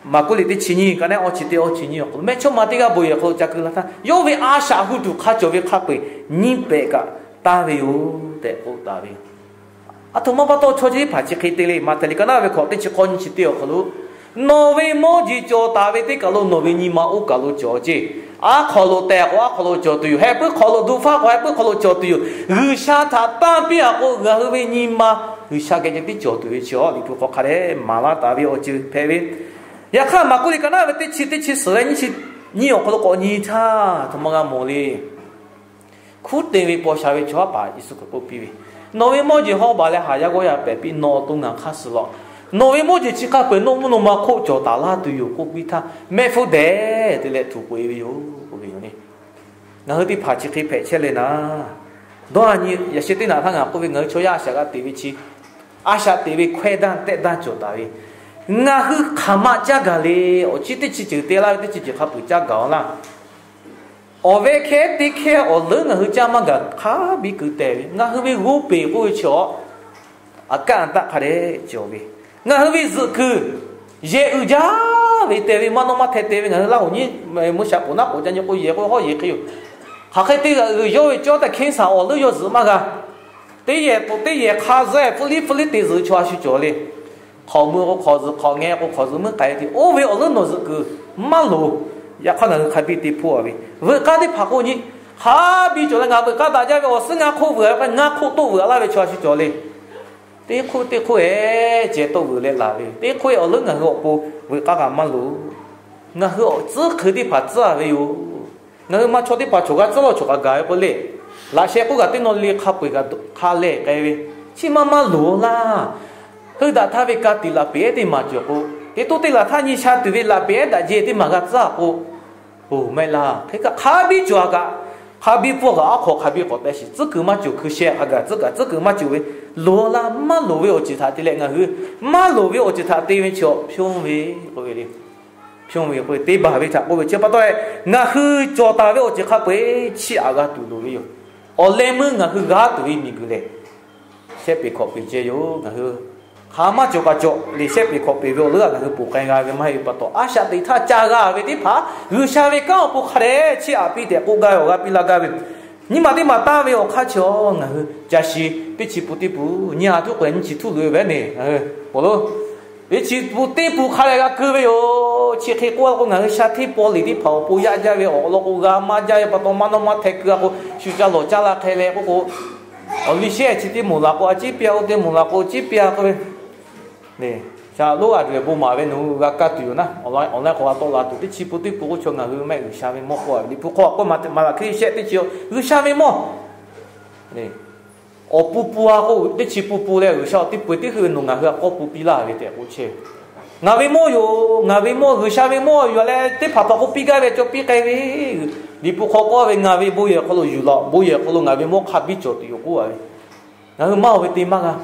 Maˍkuˆ liꞈ teˇ chi nyiˇ ka neˉ awˇ chi teˇ awˇ chi nyiˇ awˬ hk'aw lo mehˇchawˇma teˇ g'aˇ bon yehˬ awˬ hk'aw lo ca keu la htaˇ, yawˇ ve a shaꞈ hu tuˬ hk'a cawˬ ve hk'a peu-eˬ nyiˇ pehꞈ kaꞈ tanˇ ve yoˬ tehꞈ k'oˆ taˍ ve. A htoꞈ ma pa taw chaw chi teˇ hpaˍ chi hk'e te le. Maꞈhtehˍ liꞈ ka naˉ ve hkawꞈ teˇ chi k'awˇ nyiˇ chi teˇ awˬ hk'aw lo, Nawˬ ve mawˇ jeˬ cawˬ taˍ ve teˇ kaˬ lo nawˬ ve nyi ma oˇ kaˬ lo cawˬ ceˇ. Aˉ hk'aw lo teh k'o aˉ hk'aw lo cawˬ tuˬ yoˬ. Heh puiˉ hk'aw lo duˇ faˉ k'o heh puiˉ hk'aw lo cawˬ tuˬ yoˬ. G'uiˬsha htaꞈ tanˇ piˇ-a k'o, ngaˬ hui ve nyi ma G'uiˬsha geh ceh tiˉ cawˬ tuˬ ve chi awˬ Liꞈ hpu hk'aw hk'a dehꞈ maˍ laˇ taˍ ve awˬ ceuˬ hpehꞈ ve. Yaꞈ hk'aˇ Maˍkuˆ liꞈ ka naˉ ve teˇ chi teˇ chi suhˍ leh nyiˇ chi nyiˇ awˬ hk'aw lo k'awꞈ nyi htaˇ, a htoꞈ ma g'a mawˬ le. Hkuˉ te ve paw sha ve chaw haˉ paˍ Yeˍsuˆ Hkriꞈ k'oˆ piˇ ve, Nawˬ ve mawˇ jeˬ hawˉ baˬ leh haˍ yaˇ g'awˇ yaˇ pehˬ piˇ, nawˬ awˬ to ngaˬ hk'aˇ suh law. Nawˬ ve mawˇ jeˬ chi hk'a peu-eˬ nawˬ mvuhˇ naw ma hk'oˆ cawˬ taˍ laˇ tuˬ yoˬ k'oˆ piˇ htaˇ, mehˆ hpfuhˇ dehꞈ te leh htuꞈ k'oꞈ-e ve yoˬ k'oˆ ve yoˬ le. Ngaˬ hui teˇ hpaˍ chi hk'e hpehꞈ chehˇ leh naˍ, dawˇ a nyi yaꞈ sheh teˇ naꞈ htaˇ ngaˬ k'oˆ ve, ngaˬ hui chaw yaˇ a shaꞈ g'a teꞈ ve chi, a shaꞈ teꞈ ve hkawehˇ daˇ tehˆ daˇ cawˬ taˍ ve, ngaˬ hui hk'aˬ ma caˇ gaˬ le. Awˬ ciˉ teˇ chi ceuˬ te laˇ ve teˇ chi ceuˬ hk'a peu-eˬ caˇ gaˬ-aw laˇ. Awˬ vehˇ hkehˇ teˇ hkehˇ awˬ leuˉ ngaˬ hui caˇ maˇ gaˬ hk'a biˇ keu teh ve, ngaˬ hui ve g'oˇ peˬ k'oˆ ve chi awˬ a kaˆ a taˆ hk'a dehꞈ cawˬ ve, ngaˬ hui ve zuhꞈ kuiˬ yehˬ uiˍ jaˇ ve te ve maˇ nawˇ maˇ hteh te ve, ngaˬ hui Laˇ hoꞈ nyi mvuhˇ shaꞈ k'oˍ naˉ k'oˍ ca nyi k'o yehˬ k'o hawˉ yehˬ hk'e yoˬ. Hk'aˬ hk'e te g'aꞈ uiˍ yawˇ ve cawˇ tehꞈ hkenˇ saˍ awˬ leuˉ yawˇ zuhꞈ maˇ g'a. Teˇ yehˬ k'o teˇ yehˬ hk'a zuhˆ hpfuhˇ liˇ hpfuhˇ liˇ te zuhꞈ chaw a shu cawˬ le. Hk'awꞈ mui k'o hk'awꞈ zuhꞈ, hk'awꞈ ngeh k'o hk'awꞈ zuhꞈ, meuˇ k'ai te oˇ ve awˬ leuˉ nawˬ zuhꞈ kuiˬ maˇ loˍ. Yaꞈ hk'aˇ ngaˬ hui hk'a biˇ te hpoˆ-a ve, veuꞈ k'aˇ teˇ hpaˍ k'oˆ nyi, hk'a biˇ cawˬ leh ngaˬ veuꞈ k'aˇ daꞈ jaˇ ve awˬ suhˉ ngaˇ hk'oˆ veuꞈ-a k'o ngaˇ hk'oˆ toˆ veuꞈ-a laˇ ve chaw a shu cawˬ le. Teˇ hk'oˆ teˇ hk'oˆ-e ceh toˆ veuꞈ leh laˬ ve, teˇ hk'oˆ-e awˬ leuˉ ngaˬ hui awˬ pon veuꞈ k'aˇ kaꞈ maˇ loˍ. Ngaˬ hui awˬ tcuhˉ hkui teˇ hpaˍ tcuhˉ-a ve yoˬ. Ngaˬ hui ma chaw teˇ hpaˍ chawˬ g'aˇ tcuhˉ lawˬ chawˬ kaꞈ gaˬ ve k'o le, laꞈ sheh k'oˆ kaꞈ teˇ naw le hk'a peu-eˬ kaꞈ hk'a lehˬ k'ai ve, chi ma maˇ loˍ laˇ. Heuˆ daꞈ htaˇ ve ka tiꞈ laꞈ peꞈ ehˉ teˇ maˬ cawˬ k'o, teˇ toˇ teˇ laˬ htaˇ nyi sha tuˬ ve laꞈ peꞈ ehˉ daꞈ jehˇ teˇ maˬ g'a tcuhˉ-a k'o, oˬ mehˆ laˇ hk'e kaꞈ hk'a biˇ cawˬ-a kaꞈ, hk'a biˇ pfuhˇ kaꞈ aˉ hk'aw hk'a biˇ k'awꞈ te shiˍ, tcuhˉ kuiˬ maˇ cawˬ hkui sheh hk'a gaˬ tcuhˉ kaꞈ tcuhˉ kuiˬ maˇ cawˬ ve, loˍ laˇ maˇ loˍ ve awˬ ceuˬ htaꞈ te leh ngaˬ hui maˇ loˍ ve awˬ ceuˬ htaꞈ te ve chi awˬ hpyonˇ ve k'oˆ ve le. Hpyonˇ ve k'oˆ ve teˇ baˬ ve htaꞈ k'oˆ ve chi pa taw leh, ngaˬ hui cawˬ taˍ ve awˬ ceuˬ hk'a peu-eˬ chiˇ aꞈ g'a tuˬ loˍ ve yoˬ. Awˬ leh meuˇ ngaˬ hui g'a tuˬ ve miˬguiˬ lehˬ, shehˆ peˍ hkawꞈ peˍ ceh yoˬ. Ngaˬ hui hk'aˬ maˇ cawˬ kaꞈ cawˬ le, shehˆ peˍ hkawꞈ peˍ ve awˬ leuˉ-a ngaˬ hui ponˬ k'ai g'a ve maˇ heˆ ve pa taw, a shaꞈ teꞈ htaˇ ca g'a ve teˇ hpaˍ G'uiˬsha ve kanˉ awˬ pon hk'a dehꞈ chiˇ aꞈ piˇ tehꞈ k'oˆ gaˇ ve awˬ g'aˇ piˇ laˇ gaˇ ve, nyi ma teˇ ma tanˇ ve awˬ hk'aˇ chi ngaˬ hui ca shi teˇ chi pun teˇ pun nyi a htuˉ k'o nyi chi htuˉ loꞈ-e ve ne, ngaˬ hui pon lo teˇ chi pun teˇ pun hk'a dehꞈ g'a keu ve yoˬ. Chi hk'e k'oˆ-a k'o, ngaˬ hui sha hteˇ paw liꞈ teˇ hpaˍ awˬ pon yaˇ jaˇ ve awˬ lawn k'o g'a maˇ jaˇ ve pa taw, maˇ nawˇ maˇ hteh keu-a k'o, shu ca lawˬ caˇ la hk'e leh k'oˆ k'o, awˬ liˇ shehˆ chi teˇ moˍ laˬ k'o a ciˉ piˇ-a, oˇ teˇ moˍ laˬ k'o a ciˉ piˇ-a k'oˆ ve, sha loˉ a duˬ-e bon maˍ ve nawˬ hui g'a kaˇ tuˬ yoˬ naˉ, awˬ lawn k'o g'a tawˆ la tuˬ teˇ chi pun teˇ pun k'oˆ chaw ngaˬ hui mehˆ G'uiˬsha ve mawˇ k'oˆ-a ve Liꞈ hpu hk'aw k'oˆ ma laˬ hk'e shehˆ teˇ chi G'uiˬsha ve mawˇ awˬ pun pun-a k'o, teˇ chi pun pun leh G'uiˬsha awˬ teˇ peu-eˬ teˇ hui ve nawˬ ngaˬ hui a k'awˇ pun piˇ laˇ ve tehꞈ k'oˆ chehˇ ve. Ngaˬ ve mawˇ yoˬ, ngaˬ ve mawˇ, G'uiˬsha ve mawˇ yoˬ leh teˇ hpaˍ hpaˍ k'oˆ piˇ gaˇ ve cawˬ piˇ k'ai ve. Liꞈ hpu hk'aw k'oˆ ve, Ngaˬ ve bon yehˬ awˬ hk'aw lo yuˬ laˬ, bon yehˬ awˬ hk'aw lo ngaˬ ve mawˇ hk'a biˇ cawˬ tuˬ yoˬ k'oˆ a ve. Ngaˬ hui maˇ oˬ ve te maˇ g'a.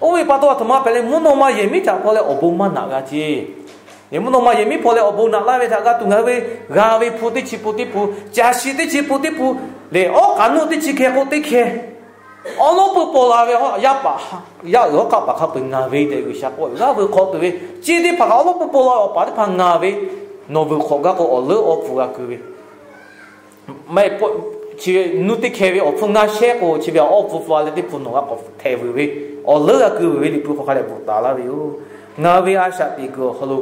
Oˇ ve pa taw a htoꞈ ma hpehꞈ leh, mvuhˇ naw ma yehˬ miˉ htaꞈ hpaw leh awˬ bon maˇ naꞈ g'a ce. Eˬ, mvuhˇ naw ma yehˬ miˉ hpaw leh awˬ bon naꞈ laˇ ve htaꞈ g'a tuˬ, ngaˬ hui ve g'a ve hpu teˇ chi pun teˇ pun, caˬ shiˍ teˇ chi pun teˇ pun, lehˬ awˉ k'aꞈ nuˇ teˇ chi hkeh k'o teˇ hkeh, awˉ lawˉ peuˇ paw la ve yaˇ paˍ, yaˇ uiˍ hawˉ hk'aˆ paˍ hk'a peu-eˬ ngaˬ ve tehꞈ G'uiˬsha k'oˆ ve, g'aˇ veuˬ hk'awꞈ tuˬ ve, ceˇ teˇ hpaˍ kaꞈ awˉ lawˉ peuˇ paw la ve awˬ paˍ teˇ hpaˍ ngaˬ ve, nawˬ veuˬ hk'awꞈ gaˇ k'o awˬ leuˉ awˬ pfuhˍ g'a keu ve, maˇ heˆ, chi ve nuˇ teˇ hkeh ve awˬ hpfuhˇ ngaˇ shehˉ k'o, chi ve awˬ pfuhˇ pfuhˇ a leh teˇ hpu nawˬ g'a k'awꞈ htehꞈ veuˬ ve, awˬ leuˉ g'a keu veuˬ ve Liꞈ hpu hk'aw hk'a dehꞈ bvuhꞈ taˍ laˇ ve yoˬ. Ngaˬ hui ve a shaꞈ teꞈ kuiˬ awˬ hk'aw lo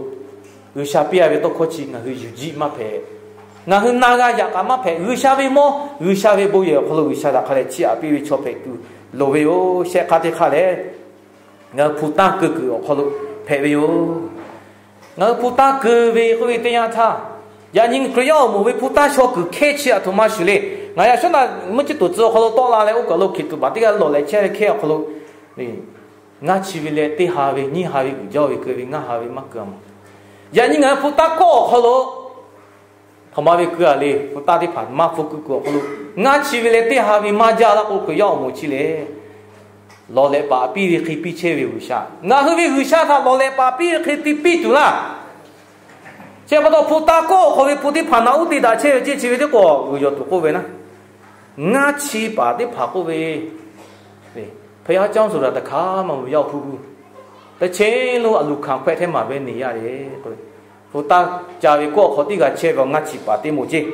G'uiˬsha piˇ a ve tawˇ hkawˇ chi ngaˬ hui yuˬ jiˆ maˇ hpehꞈ. Ngaˬ hui na g'a yaꞈ k'aꞈ maˇ hpehꞈ. G'uiˬsha ve mawˇ, G'uiˬsha ve bon yehˬ awˬ hk'aw lo G'uiˬsha htaꞈ hk'a dehꞈ chiˇ aꞈ piˇ ve chaw hpehꞈ tuˬ loˍ ve yoˬ. Shehˆ hk'aˇ teˇ hk'aˇ lehˬ, ngaˬ hui hpu tanˇ keu kuiˬ awˬ hk'aw lo hpehꞈ ve yoˬ. Ngaˬ hui hpu tanˇ keu ve k'oˆ ve teˇ yanˇ htaˇ, yaꞈ nyi Hkriꞈ yaˇ awˬ moˍ ve hpu tanˇ shaw kuiˬ hkehˇ chi a htoꞈ ma shuˍ le. Ngaˬ yaꞈ shawˉ na mvuhˇ ciˇ tuˬ tcuh awˬ hk'aw lo tawˆ la leh oˇ kaˬ lo hkiˬ tuꞈ baˬ teˇ g'aˇ lawˬ leh chehˇ ve hkehˇ awˬ hk'aw lo, ngaˇ chi ve leh teˇ ha ve nyiˇ ha ve uiˍ jaˇ ve keu ve, ngaˇ ha ve maˇ keu a maˬ. Yaꞈ nyi ngaˬ hui hpu tanˇ kawˆ awˬ hk'aw lo hk'aˬ ma ve keu a le, hpu tanˇ teˇ hpaˍ maˇ hpu keu kuiˬ awˬ hk'aw lo ngaˇ chi ve leh teˇ ha ve maˇ jaˇ laˇ k'o, Hkriꞈ yaˇ awˬ moˍ chi lehˬ, lawˬ lehꞈ paˍ piˇ ve hk'e piˇ chehˇ ve G'uiˬsha, ngaˬ hui ve G'uiˬsha htaꞈ lawˬ lehꞈ paˍ piˇ ve hk'e te piˇ tuˬ laˇ. Chi pa taw hpu tanˇ kawˆ awˬ hk'aw ve hpu teˇ hpaˍ naꞈ uˉ te daꞈ chehˇ ve ceˇ, chi ve teˇ k'o g'uiˬ yawˬ tuˬ k'oˆ ve naˉ, ngaˇ chi paˍ teˇ hpaˍ k'oˆ ve, hpu yaˇ caˇ suhˍ raˍ htaꞈ hk'a maˇ mvuh yaˇ awˬ hpu gu, teˇ chehˇ lo a luˬ hkanˍ hpehꞈ hteˇ maˍ ve neˬ yaˇ le k'o, hpu tanˇ ca ve kawˆ awˬ hk'aw teˇ g'aˇ chehˇ ve awˬ ngaˇ chi paˍ teˇ moˍ ceˇ.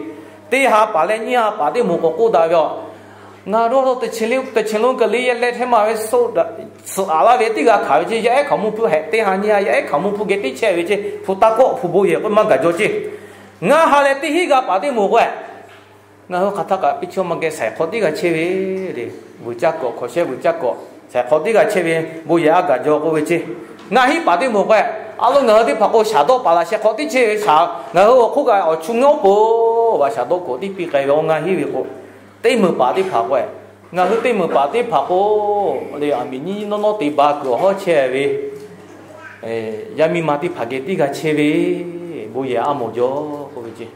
Teˇ ha paˍ leh nyiˇ ha paˍ teˇ moˍ k'awꞈ k'oˆ daꞈ ve a, ngaˬ dawˇ dawˇ teˇ chi leh kaˬ le yaˇ leh hteˇ maˍ ve suhˍ aꞈ laˇ ve teˇ g'aˇ hkanˍ ve ceˇ, yaˇ ehˉ hkanˍ mvuhˇ hpfuhˇ hehꞈ teˇ ha nyiˇ ha yaˇ ehˉ hkanˍ mvuhˇ hpfuhˇ geh teˇ chehˇ ve ceˇ, hpu tanˇ kawˆ hpu bon yehˬ k'oˆ maˇ gaˬ jaw ceˇ. Ngaˇ ha leh teˇ hinˉ g'aˇ paˍ teˇ moˍ k'o, ngaˬ hui hk'aˬ htaˇ kaꞈ piˇ chaw maˇ geh shaiˍ hk'awꞈ teˇ g'aˇ chehˇ ve le. Vuiˬ caˇ kawꞈ hkawꞈ shehˉ vuiˬ caˇ kawꞈ shaiˍ hk'awꞈ teˇ g'aˇ chehˇ ve bon yehˬ a gaˬ jaw k'oˆ ve ceˇ. Ngaˇ hinˉ paˍ teˇ moˍ k'o, a lo ngaˬ hui teˇ hpaˍ k'o shaˍ dawˆ paˍ laꞈ shehˍ hk'awꞈ teˇ chehˇ ve shaˍ, ngaˬ hui awˬ hk'oˆ kaꞈ awˬ chu ngawˉ po, vaꞈ shaˍ dawˆ kawꞈ tiˉ piˇ k'ai ve awˬ ngaˇ hinˉ ve k'o, teˇ meunˍ paˍ teˇ hpaˍ k'o, ngaˬ hui teˇ meunˍ paˍ teˇ hpaˍ k'o, le aˬ miˍ nyiˇ nyiˇ nawˉ nawˉ te ba kuiˬ awˬ hawˉ chehˇ ve yaˇ miˇ ma teˇ hpaˍ geh teˇ g'aˇ chehˇ ve bon yehˬ a mawˬ jaw k'oˆ ve ceˇ.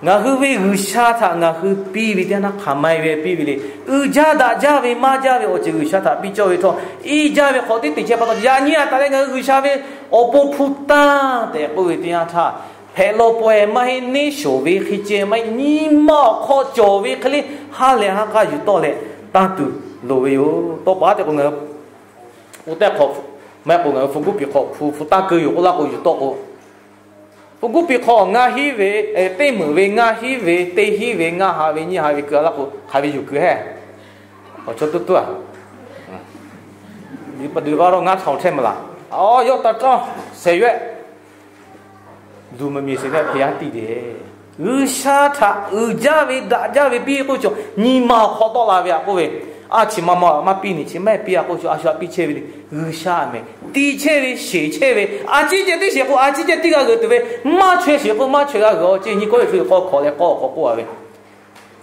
Ngaˬ hui ve G'uiˬsha htaꞈ ngaˬ hui piˇ ve teˇ yanˇ hk'aˬ ma e ve piˇ ve le. Uiˍ jaˇ daꞈ jaˇ ve maˇ jaˇ ve awˬ ceuˬ G'uiˬsha htaꞈ piˇ cawˇ ve htawˇ, iˉ jaˇ ve hk'awꞈ teˇ teꞈ chehˇ pa taw, yaꞈ nyi a taˍ leh ngaˬ hui G'uiˬsha ve awˬ pon hpu tanˇ tehꞈ k'oˆ ve teˇ yanˇ htaˇ, hpehꞈ lawˬ pawehˬ maˇ heˆ, neˇ shawˍ ve hk'e ceh maˇ heˆ, nyi ma awˬ hk'aw cawˬ ve hk'e le, ha lehˬ ha k'a yuˬ tawˆ leh tanˇ tuˬ loˍ ve yoˬ. Tawˇ pa te k'o ngaˬ hui, oˇ tehˇ hk'awꞈ, maˇ heˆ k'o ngaˬ hui hpu guˇ piˍ hk'awꞈ hpu, hpu tanˇ keu yoˬ k'oˆ laˇ k'o yuˬ tawˆ k'o, hpu guˇ piˍ hk'awꞈ ngaˇ hinˉ ve, teˇ meunˍ ve ngaˇ hinˉ ve, teˇ hinˉ ve ngaˇ ha ve nyiˇ ha ve keu a laˇ k'o, hk'aˬ ve yuˬ keu hehˉ? Awˬ chaw tuˇ tuˇ a, pa dui va ro ngaˇ htaoˍ chehˇ maˬ laˬ. Awˬ yawˇ taꞈ k'aˇ shehˍ yuˬ-ehˆ. Luˬ maˍ miˬ sheˍ ve hpehꞈ yaˇ tiˇ le. G'uiˬsha htaꞈ uiˍ jaˇ ve daꞈ jaˇ ve piˇ k'oˆ chaw nyi ma awˬ hk'aw tawˆ la ve a k'oˆ ve, a chi ma ma maˇ piˇ ni chi maˇ heˆ piˇ a k'oˆ chaw a shu a piˇ chehˇ ve le. G'uiˬsha mehˍ tiˇ chehˇ ve sheˍ chehˇ ve, a ciˉ ceh tiˉ sheˍ k'o a ciˉ ceh tiˉ g'a g'euꞈ tuˬ ve, maˇ chaweh sheˍ k'o maˇ chaweh g'a g'euꞈ awˬ ceˇ nyi kawˇ ve hpu k'aw hkawꞈ leh k'aw awˬ hk'aw k'oˆ a ve,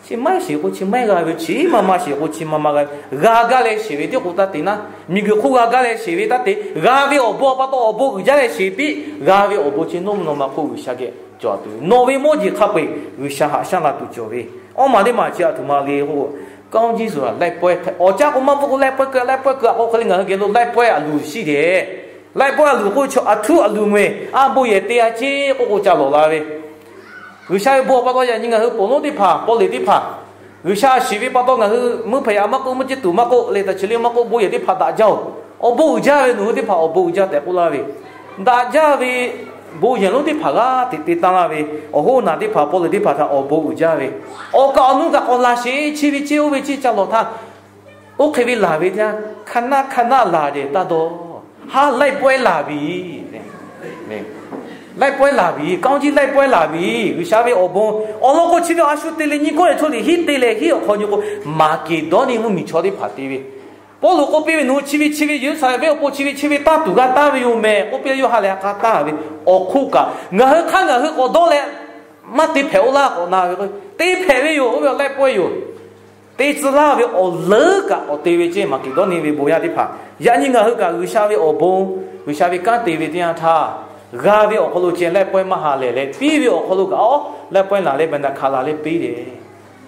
chi maˇ sheˍ k'o chi maˇ g'a ve, chi maˇ maˇ sheˍ k'o chi maˇ maˇ g'a ve, g'a gaˇ leh sheˍ ve tiˉ k'o taˇ te naˉ, miˬguiˬ hk'oˆ g'a gaˇ leh sheˍ ve taˇ te, g'a ve awˬ bon pa taw awˬ bon uiˍ jaˇ leh sheˍ piˇ, g'a ve awˬ bon chi nawˇ mvuhˇ naw ma hk'oˆ G'uiˬsha geh cawˬ tuˬ ve, nawˬ ve mawˇ jeˬ hk'a peu-eˬ G'uiˬsha haꞈ shaˉ la tuˬ cawˬ ve, awˇ maˬ teˇ maˬ chi a htoꞈ ma le k'o, kanˉ jiˇ suhˍ laiˉ pawehˇ awˬ caˇ k'o maˇ bvuhˆ k'o laiˉ pawehˇ keu laiˉ pawehˇ keu a k'o hk'e le ngaˬ hui geh lo laiˉ pawehˇ a luˬ shiˉ dehꞈ. Laiˉ pawehˇ a luˬ k'o chaw a htuˉ a luˬ ngaweh a bon yehˬ te a ceˇ k'oˆ k'o ca lawˬ la ve, G'uiˬsha ve bon pa taw yaꞈ nyi ngaˬ hui ponˬ lonˉ teˇ hpaˍ paw leˬ teˇ hpaˍ, G'uiˬsha a shiˍ ve pa taw ngaˬ hui mvuhˇ hpehꞈ yaꞈ maˇ k'oˆ, mvuhˇ ciˇ tuˬ maˇ k'oˆ, leˬ taˍ chi le maˇ k'oˆ, bon yehˬ teˇ hpaˍ daꞈ jaˇ-oˬ. Awˬ bon uiˍ jaˇ ve nawˬ hui teˇ hpaˍ awˬ bon uiˍ jaˇ tehꞈ k'oˆ laˇ ve, daꞈ jaˇ ve bon yehˬ lonˉ teˇ hpaˍ g'aˇ hteꞈ te tanˇ laˇ ve, awˬ hoˉ naˬ teˇ hpaˍ paw leˬ teˇ hpaˍ htaꞈ awˬ bon uiˍ jaˇ ve, awˬ kaˍ awˬ nu kaꞈ k'awꞈ laˬ sheˍ, chi ve ceˇ oˇ ve ceˇ ca lawˬ htaˇ, oˇ hk'e ve laˬ ve teˇ yanˇ, hk'a naˆ hk'a naˆ laˬ dehꞈ taˇ dawˇ. Ha laiˉ pawehˇ laˬ ve, laiˉ pawehˇ laˬ ve, kanˉ jiˇ laiˉ pawehˇ laˬ ve, G'uiˬsha ve awˬ bon awˬ lawn k'o chi ve a shu te leh nyi kawˇ leh chaw liꞈ hiˉ te leh hiˉ awˬ hk'aw nyi k'o, Maˍkeˍdawˇniˆ mvuhˇmiˬ chaw teˇ hpaˍ te ve, Pawˇluꞈ k'oˆ piˇ ve, nawˬ hui chi ve chi ve Yeˍruˆsaˍlehnˍ venˇ awˬ pon chi ve chi ve tanˇ tuˬ g'a taˍ ve yoˬ mehˍ k'oˆ piˇ leh, yawˇ ha lehˬ ha k'a taˍ ve awˬ hk'oˆ kaꞈ ngaˬ hui hk'aˇ ngaˬ hui k'awꞈ dawˇ leh maˇ te hpehꞈ-oˆ laˇ k'awꞈ na ve k'o, te hpehꞈ ve yoˬ. Oˇ ve awˬ laiˉ pawehˇ yoˬ. te tcuh laˇ ve awˬ leuˉ kaꞈ k'awꞈ te ve ceˇ. Maˍkeˍdawˇniˆ ve bon yaˇ teˇ hpaˍ, yaꞈ nyi ngaˬ hui kaꞈ G'uiˬsha ve awˬ bon, G'uiˬsha ve kanˉ te ve teˇ yanˇ htaˇ, g'a ve awˬ hk'aw lo ceh laiˉ pawehˇ maˇ ha lehˬ leh, piˇ ve awˬ hk'aw lo kaꞈ, aw, laiˉ pawehˇ laˬ leh, baˬ naˍ hkaˍ laˬ leh piˇ le.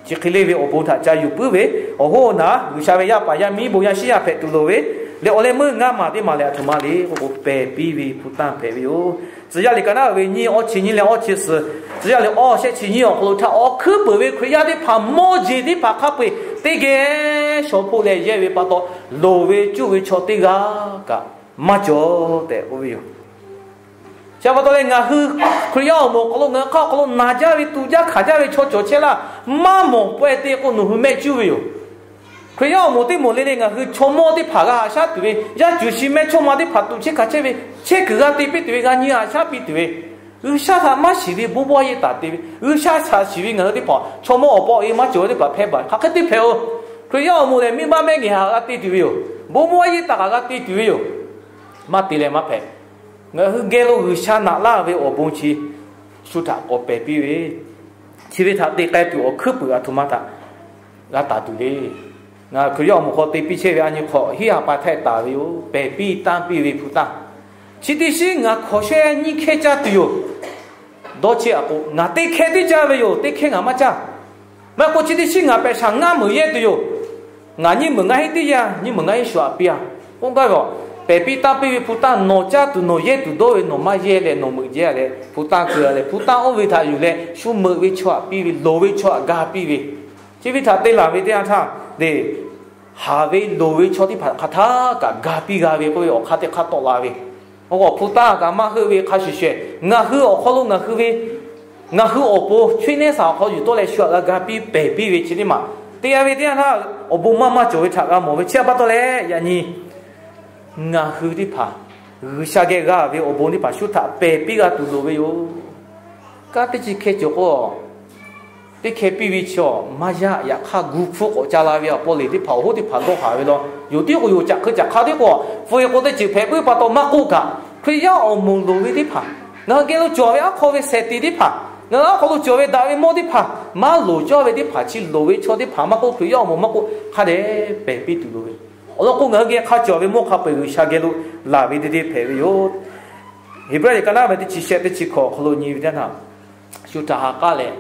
Chi hk'e le ve awˬ bon htaꞈ ca yuˬ puiˉ ve, awˬ hoˉ awˬ naˍ G'uiˬsha ve yaˇ paˍ yaˇ miˇ bon yaˇ shiˉ yaˇ hpehꞈ tuˬ loˍ ve, leh awˬ leh meuˇ ngaˇ maˬ teˇ maˬ lehˬ, aˬ htoꞈ ma le k'oˆ k'o, pehˬ piˇ ve hpu tanˇ hpehꞈ ve yoˬ. Tcuh yaˇ liꞈ ka naˉ ve nyiˇ awˇ chi nyiˇ leh awˇ chi suhˍ, Tcuh yaˇ liꞈ awˇ shehˆ chi nyiˇ awˬ hk'aw lo htaˇ, awˬ hkuiˉ peuˬ ve Hkriꞈ yaˇ teˇ hpaˍ mawˇ jeˬ teˇ hpaˍ hk'a peu-eˬ teˇ geh shaw hpoˆ leh yehˇ ve pa taw, loˍ ve cuˇ ve chaw teˇ g'aˇ kaꞈ maˇ cawˬ tehꞈ k'oˆ ve yoˬ. Chi pa taw leh ngaˬ hui Hkriꞈ yaˇ awˬ moˍ awˬ hk'aw lo ngaˬ hui hk'aˇ awˬ hk'aw lo naˬ jaˇ ve tuˬ jaˇ hkanˍ jaˇ ve chaw cawˬ chehˇ laˇ, maˇ mawˬ pawehˇ te k'o nawˬ hui mehˆ cuˇ ve yoˬ. Hkriꞈ yaˇ awˬ moˍ teˇ moˍ le le ngaˬ hui chaw mawˇ teˇ hpaˍ g'a haꞈ shaˉ tuˬ ve, yaˇ cuˬ shi mehˇchawˇma teˇ hpaˍ tuꞈ chehˇ hkanˍ chehˇ ve, chehˇ kuiˬ g'a te piˇ tuˬ ve, g'a nyi haꞈ shaˉ piˇ tuˬ ve, G'uiˬsha htaꞈ maˇ shiˍ ve bon baw yeˇ taˍ te ve, G'uiˬsha shaˍ shiˍ ve ngaˬ hui teˇ hpaˍ chaw mawˇ awˬ paw e maˇ cawˬ ve teˇ hpaˍ hpehˇ baˬ hk'aˬ hk'e te hpehꞈ-oˬ. Hkriꞈ yaˇ awˬ moˍ lehˬ miˇ maˇ mehˆ geh haꞈ g'a te tuˬ ve yoˬ. Bon maw yeˇ taˍ kaꞈ g'a te tuˬ ve yoˬ. Maˇ te leh maˇ hpehꞈ. Ngaˬ hui geh lo G'uiˬsha naꞈ laˇ ve awˬ bon chi shu htaꞈ k'awꞈ pehˬ piˇ ve, chi ve htaꞈ te k'ai tuˬ awˬ hkuiˉ peuˬ aˬ htoꞈ ma htaꞈ g'a taˍ tuˬ le. Ngaˬ Hkriꞈ yaˇ awˬ moˍ hk'aw te piˇ chehˇ ve a nyi hk'awꞈ hiˉ ha pa htehˆ taˍ ve yoˬ. Pehˬ piˇ tanˇ piˇ ve hpu tanˇ. Chi teˇ shiˉ ngaˬ hkawˍ shehˆ nyiˇ hkehˇ caˇ tuˬ yoˬ. Dawˇ cheˇ aꞈ k'o, ngaˬ teˇ hkehˇ tiˉ caˇ ve yoˬ. Teˇ hkehˇ ngaˬ maˇ caˇ. Maˇ heˆ k'o chi teˇ shiˉ ngaˬ pehꞈ shaˍ ngaˇ meunˍ yehˇ tuˬ yoˬ. Ngaˬ nyiˇ meunˍ ngaˇ hinˉ teˇ yanˇ, nyiˇ meunˍ ngaˇ hinˉ shu aꞈ piˇ-a. K'oˆ gaˇ ve, pehˬ piˇ tanˇ piˇ ve hpu tanˇ nawˬ caˇ tuˬ nawˬ yehˇ tuˬ dawˇ ve, nawˬ maˇ yehˇ leh nawˬ meuꞈ jehˇ leh hpu tanˇ keu-a leh hpu tanˇ oˇ ve htaꞈ yuˬ leh shu meuꞈ ve chaw aꞈ piˇ ve, loˍ ve chaw aꞈ ga piˇ ve, chi ve htaꞈ te laˬ ve teˇ yanˇ htaˇ, le, haˍ ve loˍ ve chaw teˇ hpaˍ hk'aˬ htaˇ kaꞈ ga piˇ g'a ve k'oˆ ve awˬ hk'aˇ teˇ hk'aˇ tawˆ la ve, awˬ hk'aw hpu tanˇ kaꞈ maˇ heuˆ ve hk'a shuˍ shuˍ, ngaˬ hui awˬ hk'aw lo ngaˬ hui ve, ngaˬ hui awˬ pon chawehˇ neˉ saˍ awˬ hk'aw yuˬ tawˆ leh shu aꞈ g'a ga piˇ pehˬ piˇ ve chi teˇ maˬ te g'a ve teˇ yanˇ htaˇ, awˬ bon maˇ maˇ cawˬ ve htaꞈ g'a mawˬ ve chi pa taw leh, yaꞈ nyi ngaˬ hui teˇ hpaˍ G'uiˬsha geh g'a ve awˬ bon teˇ hpaˍ shu htaꞈ pehˬ piˇ g'a tuˬ loˍ ve yoˬ. Kanˉ teˇ chi hkeh cawˬ k'o, teˇ hkeh piˇ ve chi awˬ maˇ yaˇ. Yaꞈ hk'aˇ gu hpfuhˇ k'awꞈ ca la ve awˬ paw leˬ teˇ hpaˍ awˬ hoˉ teˇ hpaˍ dawˇ haˍ ve law. Yoˬ tiˉ k'o yoˬ, caꞈ hk'eu caꞈ hk'a tiˉ k'o, hpu e k'o teˇ ceuˬ hpehꞈ puiˉ pa taw maˇ k'oˆ kaꞈ, Hkriꞈ yaˇ awˬ moˍ loˍ ve teˇ hpaˍ, ngaˬ hui geh lo cawˬ ve aˉ hk'aw ve sehˍ tiꞈ teˇ hpaˍ, ngaˬ hui aˉ hk'aw lo cawˬ ve daꞈ ve mawˇ teˇ hpaˍ, maˇ loˍ cawˇ ve teˇ hpaˍ, chi loˍ ve chaw teˇ hpaˍ maˇ k'oˆ, Hkriꞈ yaˇ awˬ moˍ maˇ k'oˆ, hk'a dehꞈ pehˬ piˇ tuˬ loˍ ve. Awˬ lawn k'o, ngaˬ hui geh hk'a cawˬ ve mawˇ hk'a peu-eˬ G'uiˬsha geh lo laˬ ve te te hpehꞈ ve yoˬ. Heˍbrehˇ liꞈ ka naˉ ve teˇ chi shehˆ teˇ chi hkawꞈ awˬ hk'aw lo nyi ve teˇ htaˇ, shu htaꞈ ha k'aˉ leh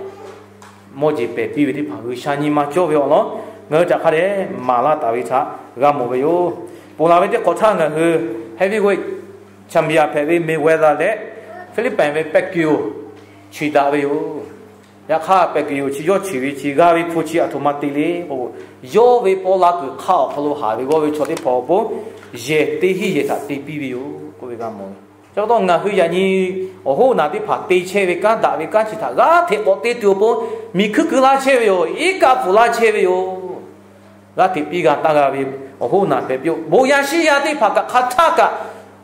mawˇ jeˬ pehˬ piˇ ve teˇ hpaˍ G'uiˬsha nyi ma cawˇ ve awˬ lawn ngaˬ hui htaꞈ hk'a dehꞈ maˍ laˇ taˍ ve htaꞈ g'a mawˬ ve yoˬ. Ponˬ laˬ ve teˇ hk'awꞈ htaˇ ngaˬ hui heavyweight champion hpehꞈ ve Mayweather leh Philippines ve Pacquiao chi daꞈ ve yoˬ. Yaꞈ hk'aˇ Pacquiao chi yawˇ chi ve chi g'a ve hpu chi aˬ htoꞈ ma te le k'o, yawˇ ve paw la kuiˬ hk'aˇ awˬ hk'aw lo haˍ ve g'awˇ ve chaw teˇ hpaˍ awˬ pon yehˬ teˇ hinˉ yehˬ htaꞈ te piˇ ve yoˬ k'oˆ ve g'a mawˬ ve. Chi pa taw ngaˬ hui yaꞈ nyi awˬ hoˉ naˬ teˇ hpaˍ te chehˇ ve kanˉ, daꞈ ve kanˉ chi htaꞈ g'aˇ hteꞈ k'awꞈ te tuˬ awˬ pon miˬ hkuiˉ keu laˇ chehˇ ve yoˬ. Iˉ kaˆ pfuhˍ laˇ chehˇ ve yoˬ. G'aˇ hteꞈ piˇ g'a taˇ g'a ve awˬ hoˉ naˬ hpehꞈ piˇ-oˆ. Bon yaˇ shiˉ yaˇ teˇ hpaˍ kaꞈ hk'a htaˇ kaꞈ,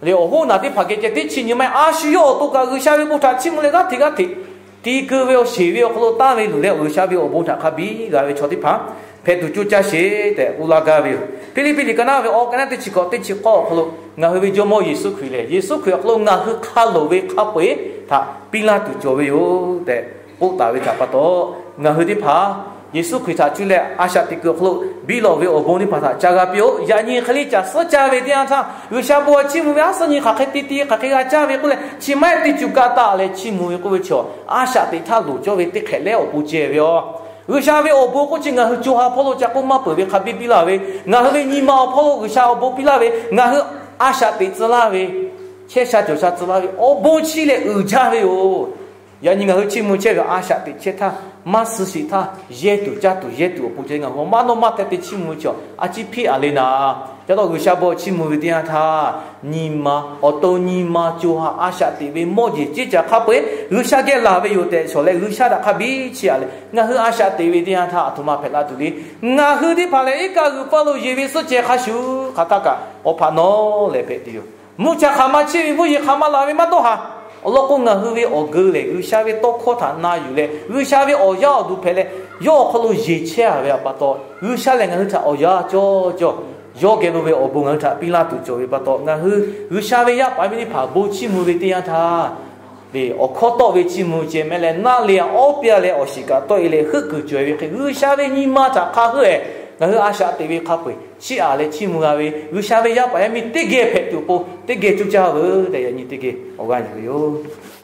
leh awˬ hoˉ naˬ teˇ hpaˍ geh ceh teˇ chi nyi ma a shu yawˇ awˬ to kaꞈ G'uiˬsha ve bon htaꞈ chiˇ mvuh leh g'aˇ hteꞈ g'aˇ hteꞈ ti keu ve awˬ sheˍ ve awˬ hk'aw lo tanˇ ve luˬ leh G'uiˬsha ve awˬ bon htaꞈ hk'a biˇ g'a ve chaw teˇ hpaˍ hpehꞈ tuˬ coˇ caˇ sheˍ tehꞈ k'oˆ laˇ gaˇ ve yoˬ. Hpiˇliˇpiˆ liꞈ ka naˉ ve awˬ ka naˉ teˇ chi hkawꞈ teˇ chi k'awˇ awˬ hk'aw lo ngaˬ hui ve Jawˇmawˇ Yeˍsuˆ Hkriꞈ lehˬ, Yeˍsuˆ Hkriꞈ awˬ hk'aw lo ngaˬ hui hk'a loˍ ve hk'a peu-eˬ htaꞈ piˇ laˇ tuˬ cawˬ ve yoˬ tehꞈ k'oˆ taˍ ve htaꞈ pa taw, ngaˬ hui teˇ hpaˍ Yeˍsuˆ Hkriꞈ htaꞈ cuˇ leh a shaꞈ teꞈ kuiˬ awˬ hk'aw lo biˇ lawˬ ve awˬ bon teˇ hpaˍ htaꞈ ca g'a piˇ-oˆ. Yaꞈ nyi hk'e le caˬ suhˉ caˇ ve teˇ yanˇ htaˇ G'uiˬsha bon chiˇ mvuh ve aˉ suhˉ nyi hk'aˬ hk'e te te hk'aˬ hk'e g'a caˇ ve k'oˆ leh chi maˇ heˆ te cuˬ kaꞈ taˍ leh chiˇ mvuh ve k'oˆ ve chaw, a shaꞈ teꞈ htaˇ loˍ cawˇ ve teˇ hk'ehꞈ lehˉ awˬ pon ceh ve yoˬ. G'uiˬsha ve awˬ bon k'oˆ chi ngaˬ hui co ha hpawˇ lo ca k'oˆ maˇ peuˬ ve hk'a biˇ piˇ laˇ ve, ngaˬ hui ve nyi ma awˬ hpawˇ lo G'uiˬsha awˬ bon piˇ laˇ ve, ngaˬ hui a shaꞈ teꞈ tcuh laˇ ve, chehˇ sha cawˬ sha tcuh laˇ ve awˬ bon chi lehˬ uiˍ jaˇ ve yoˬ. Yaꞈ nyi ngaˬ hui chiˇ mvuh chehˇ ve a shaꞈ teꞈ chehˇ htaˇ, maˇ suh sheˍ htaˇ, yehˇ tuˬ caˇ tuˬ yehˇ tuˬ awˬ pon ceh ngaˬ hui maˇ nawˇ maˇ hpehꞈ te chiˇ mvuh ve chaw a ciˉ hpiˇ a le naˍ. Ca taw G'uiˬsha bon chiˇ mvuh ve teˇ yanˇ htaˇ, nyi ma awˬ to nyi ma co ha a shaꞈ teꞈ ve mawˇ jeˬ ceˇ caˬ hk'a peu-eˬ G'uiˬsha geh laˬ ve yoˬ tehꞈ shawˍ leh G'uiˬsha htaꞈ hk'a biˇ chiˇ a leh ngaˬ hui a shaꞈ teꞈ ve teˇ yanˇ htaˇ aˬ htoꞈ ma hpehꞈ la tuˬ le. Ngaˬ hui teˇ hpaˍ lehˬ iˉ kaˆ g'uiˬ paˇ lo yeˬ ve suhˉ ceh hk'a shuˍ hk'aˬ htaˇ kaꞈ awˬ hpaꞈ nawˉ lehˬ hpehꞈ tuˬ yoˬ. Mvuhˇ cha hk'aˬ ma cheˇ ve mvuhˇ yeˬ hk'aˬ ma laˬ ve maˇ dawˇ haˍ. Awˬ lawn k'o ngaˬ hui ve awˬ geu lehˬ G'uiˬsha ve tawˇ hkawˇ htaꞈ na yuˬ leh G'uiˬsha ve awˬ yaˇ awˬ duˬ hpehꞈ leh yawˇ awˬ hk'aw lo yeˬ chehˇ a ve pa taw, G'uiˬsha lehˬ ngaˬ hui htaꞈ awˬ yaˇ cawˇ cawˇ yawˇ geh lo ve awˬ bon ngaˬ hui htaꞈ piˇ laˇ tuˬ cawˬ ve pa taw, ngaˬ hui G'uiˬsha ve yaˇ paˍ yaˇ miˇ teˇ hpaˍ bon chiˇ mvuh ve teˇ yanˇ htaˇ awˬ hkawˇ tawˆ ve chiˇ mvuh ceh mehˆ leh, naˆ le awˉ piˇ leh awˬ shiˍ kaꞈ tawˆ e leh heuˆ kuiˬ cawˬ e ve hk'e, G'uiˬsha ve nyi ma htaꞈ hk'a heuˆ-ehˍ ngaˬ hui a shaꞈ teꞈ ve hk'a peu-eˬ chiˇ aꞈ leh chiˇ mvuh g'a ve, G'uiˬsha ve yaˇ paˍ yaˇ miˇ teˇ geh hpehꞈ tuˬ awˬ pon teˇ geh cuˇ caˇ veuˬ tehꞈ, yaꞈ nyi teˇ geh awˬ g'aˇ yuˬ ve yoˬ.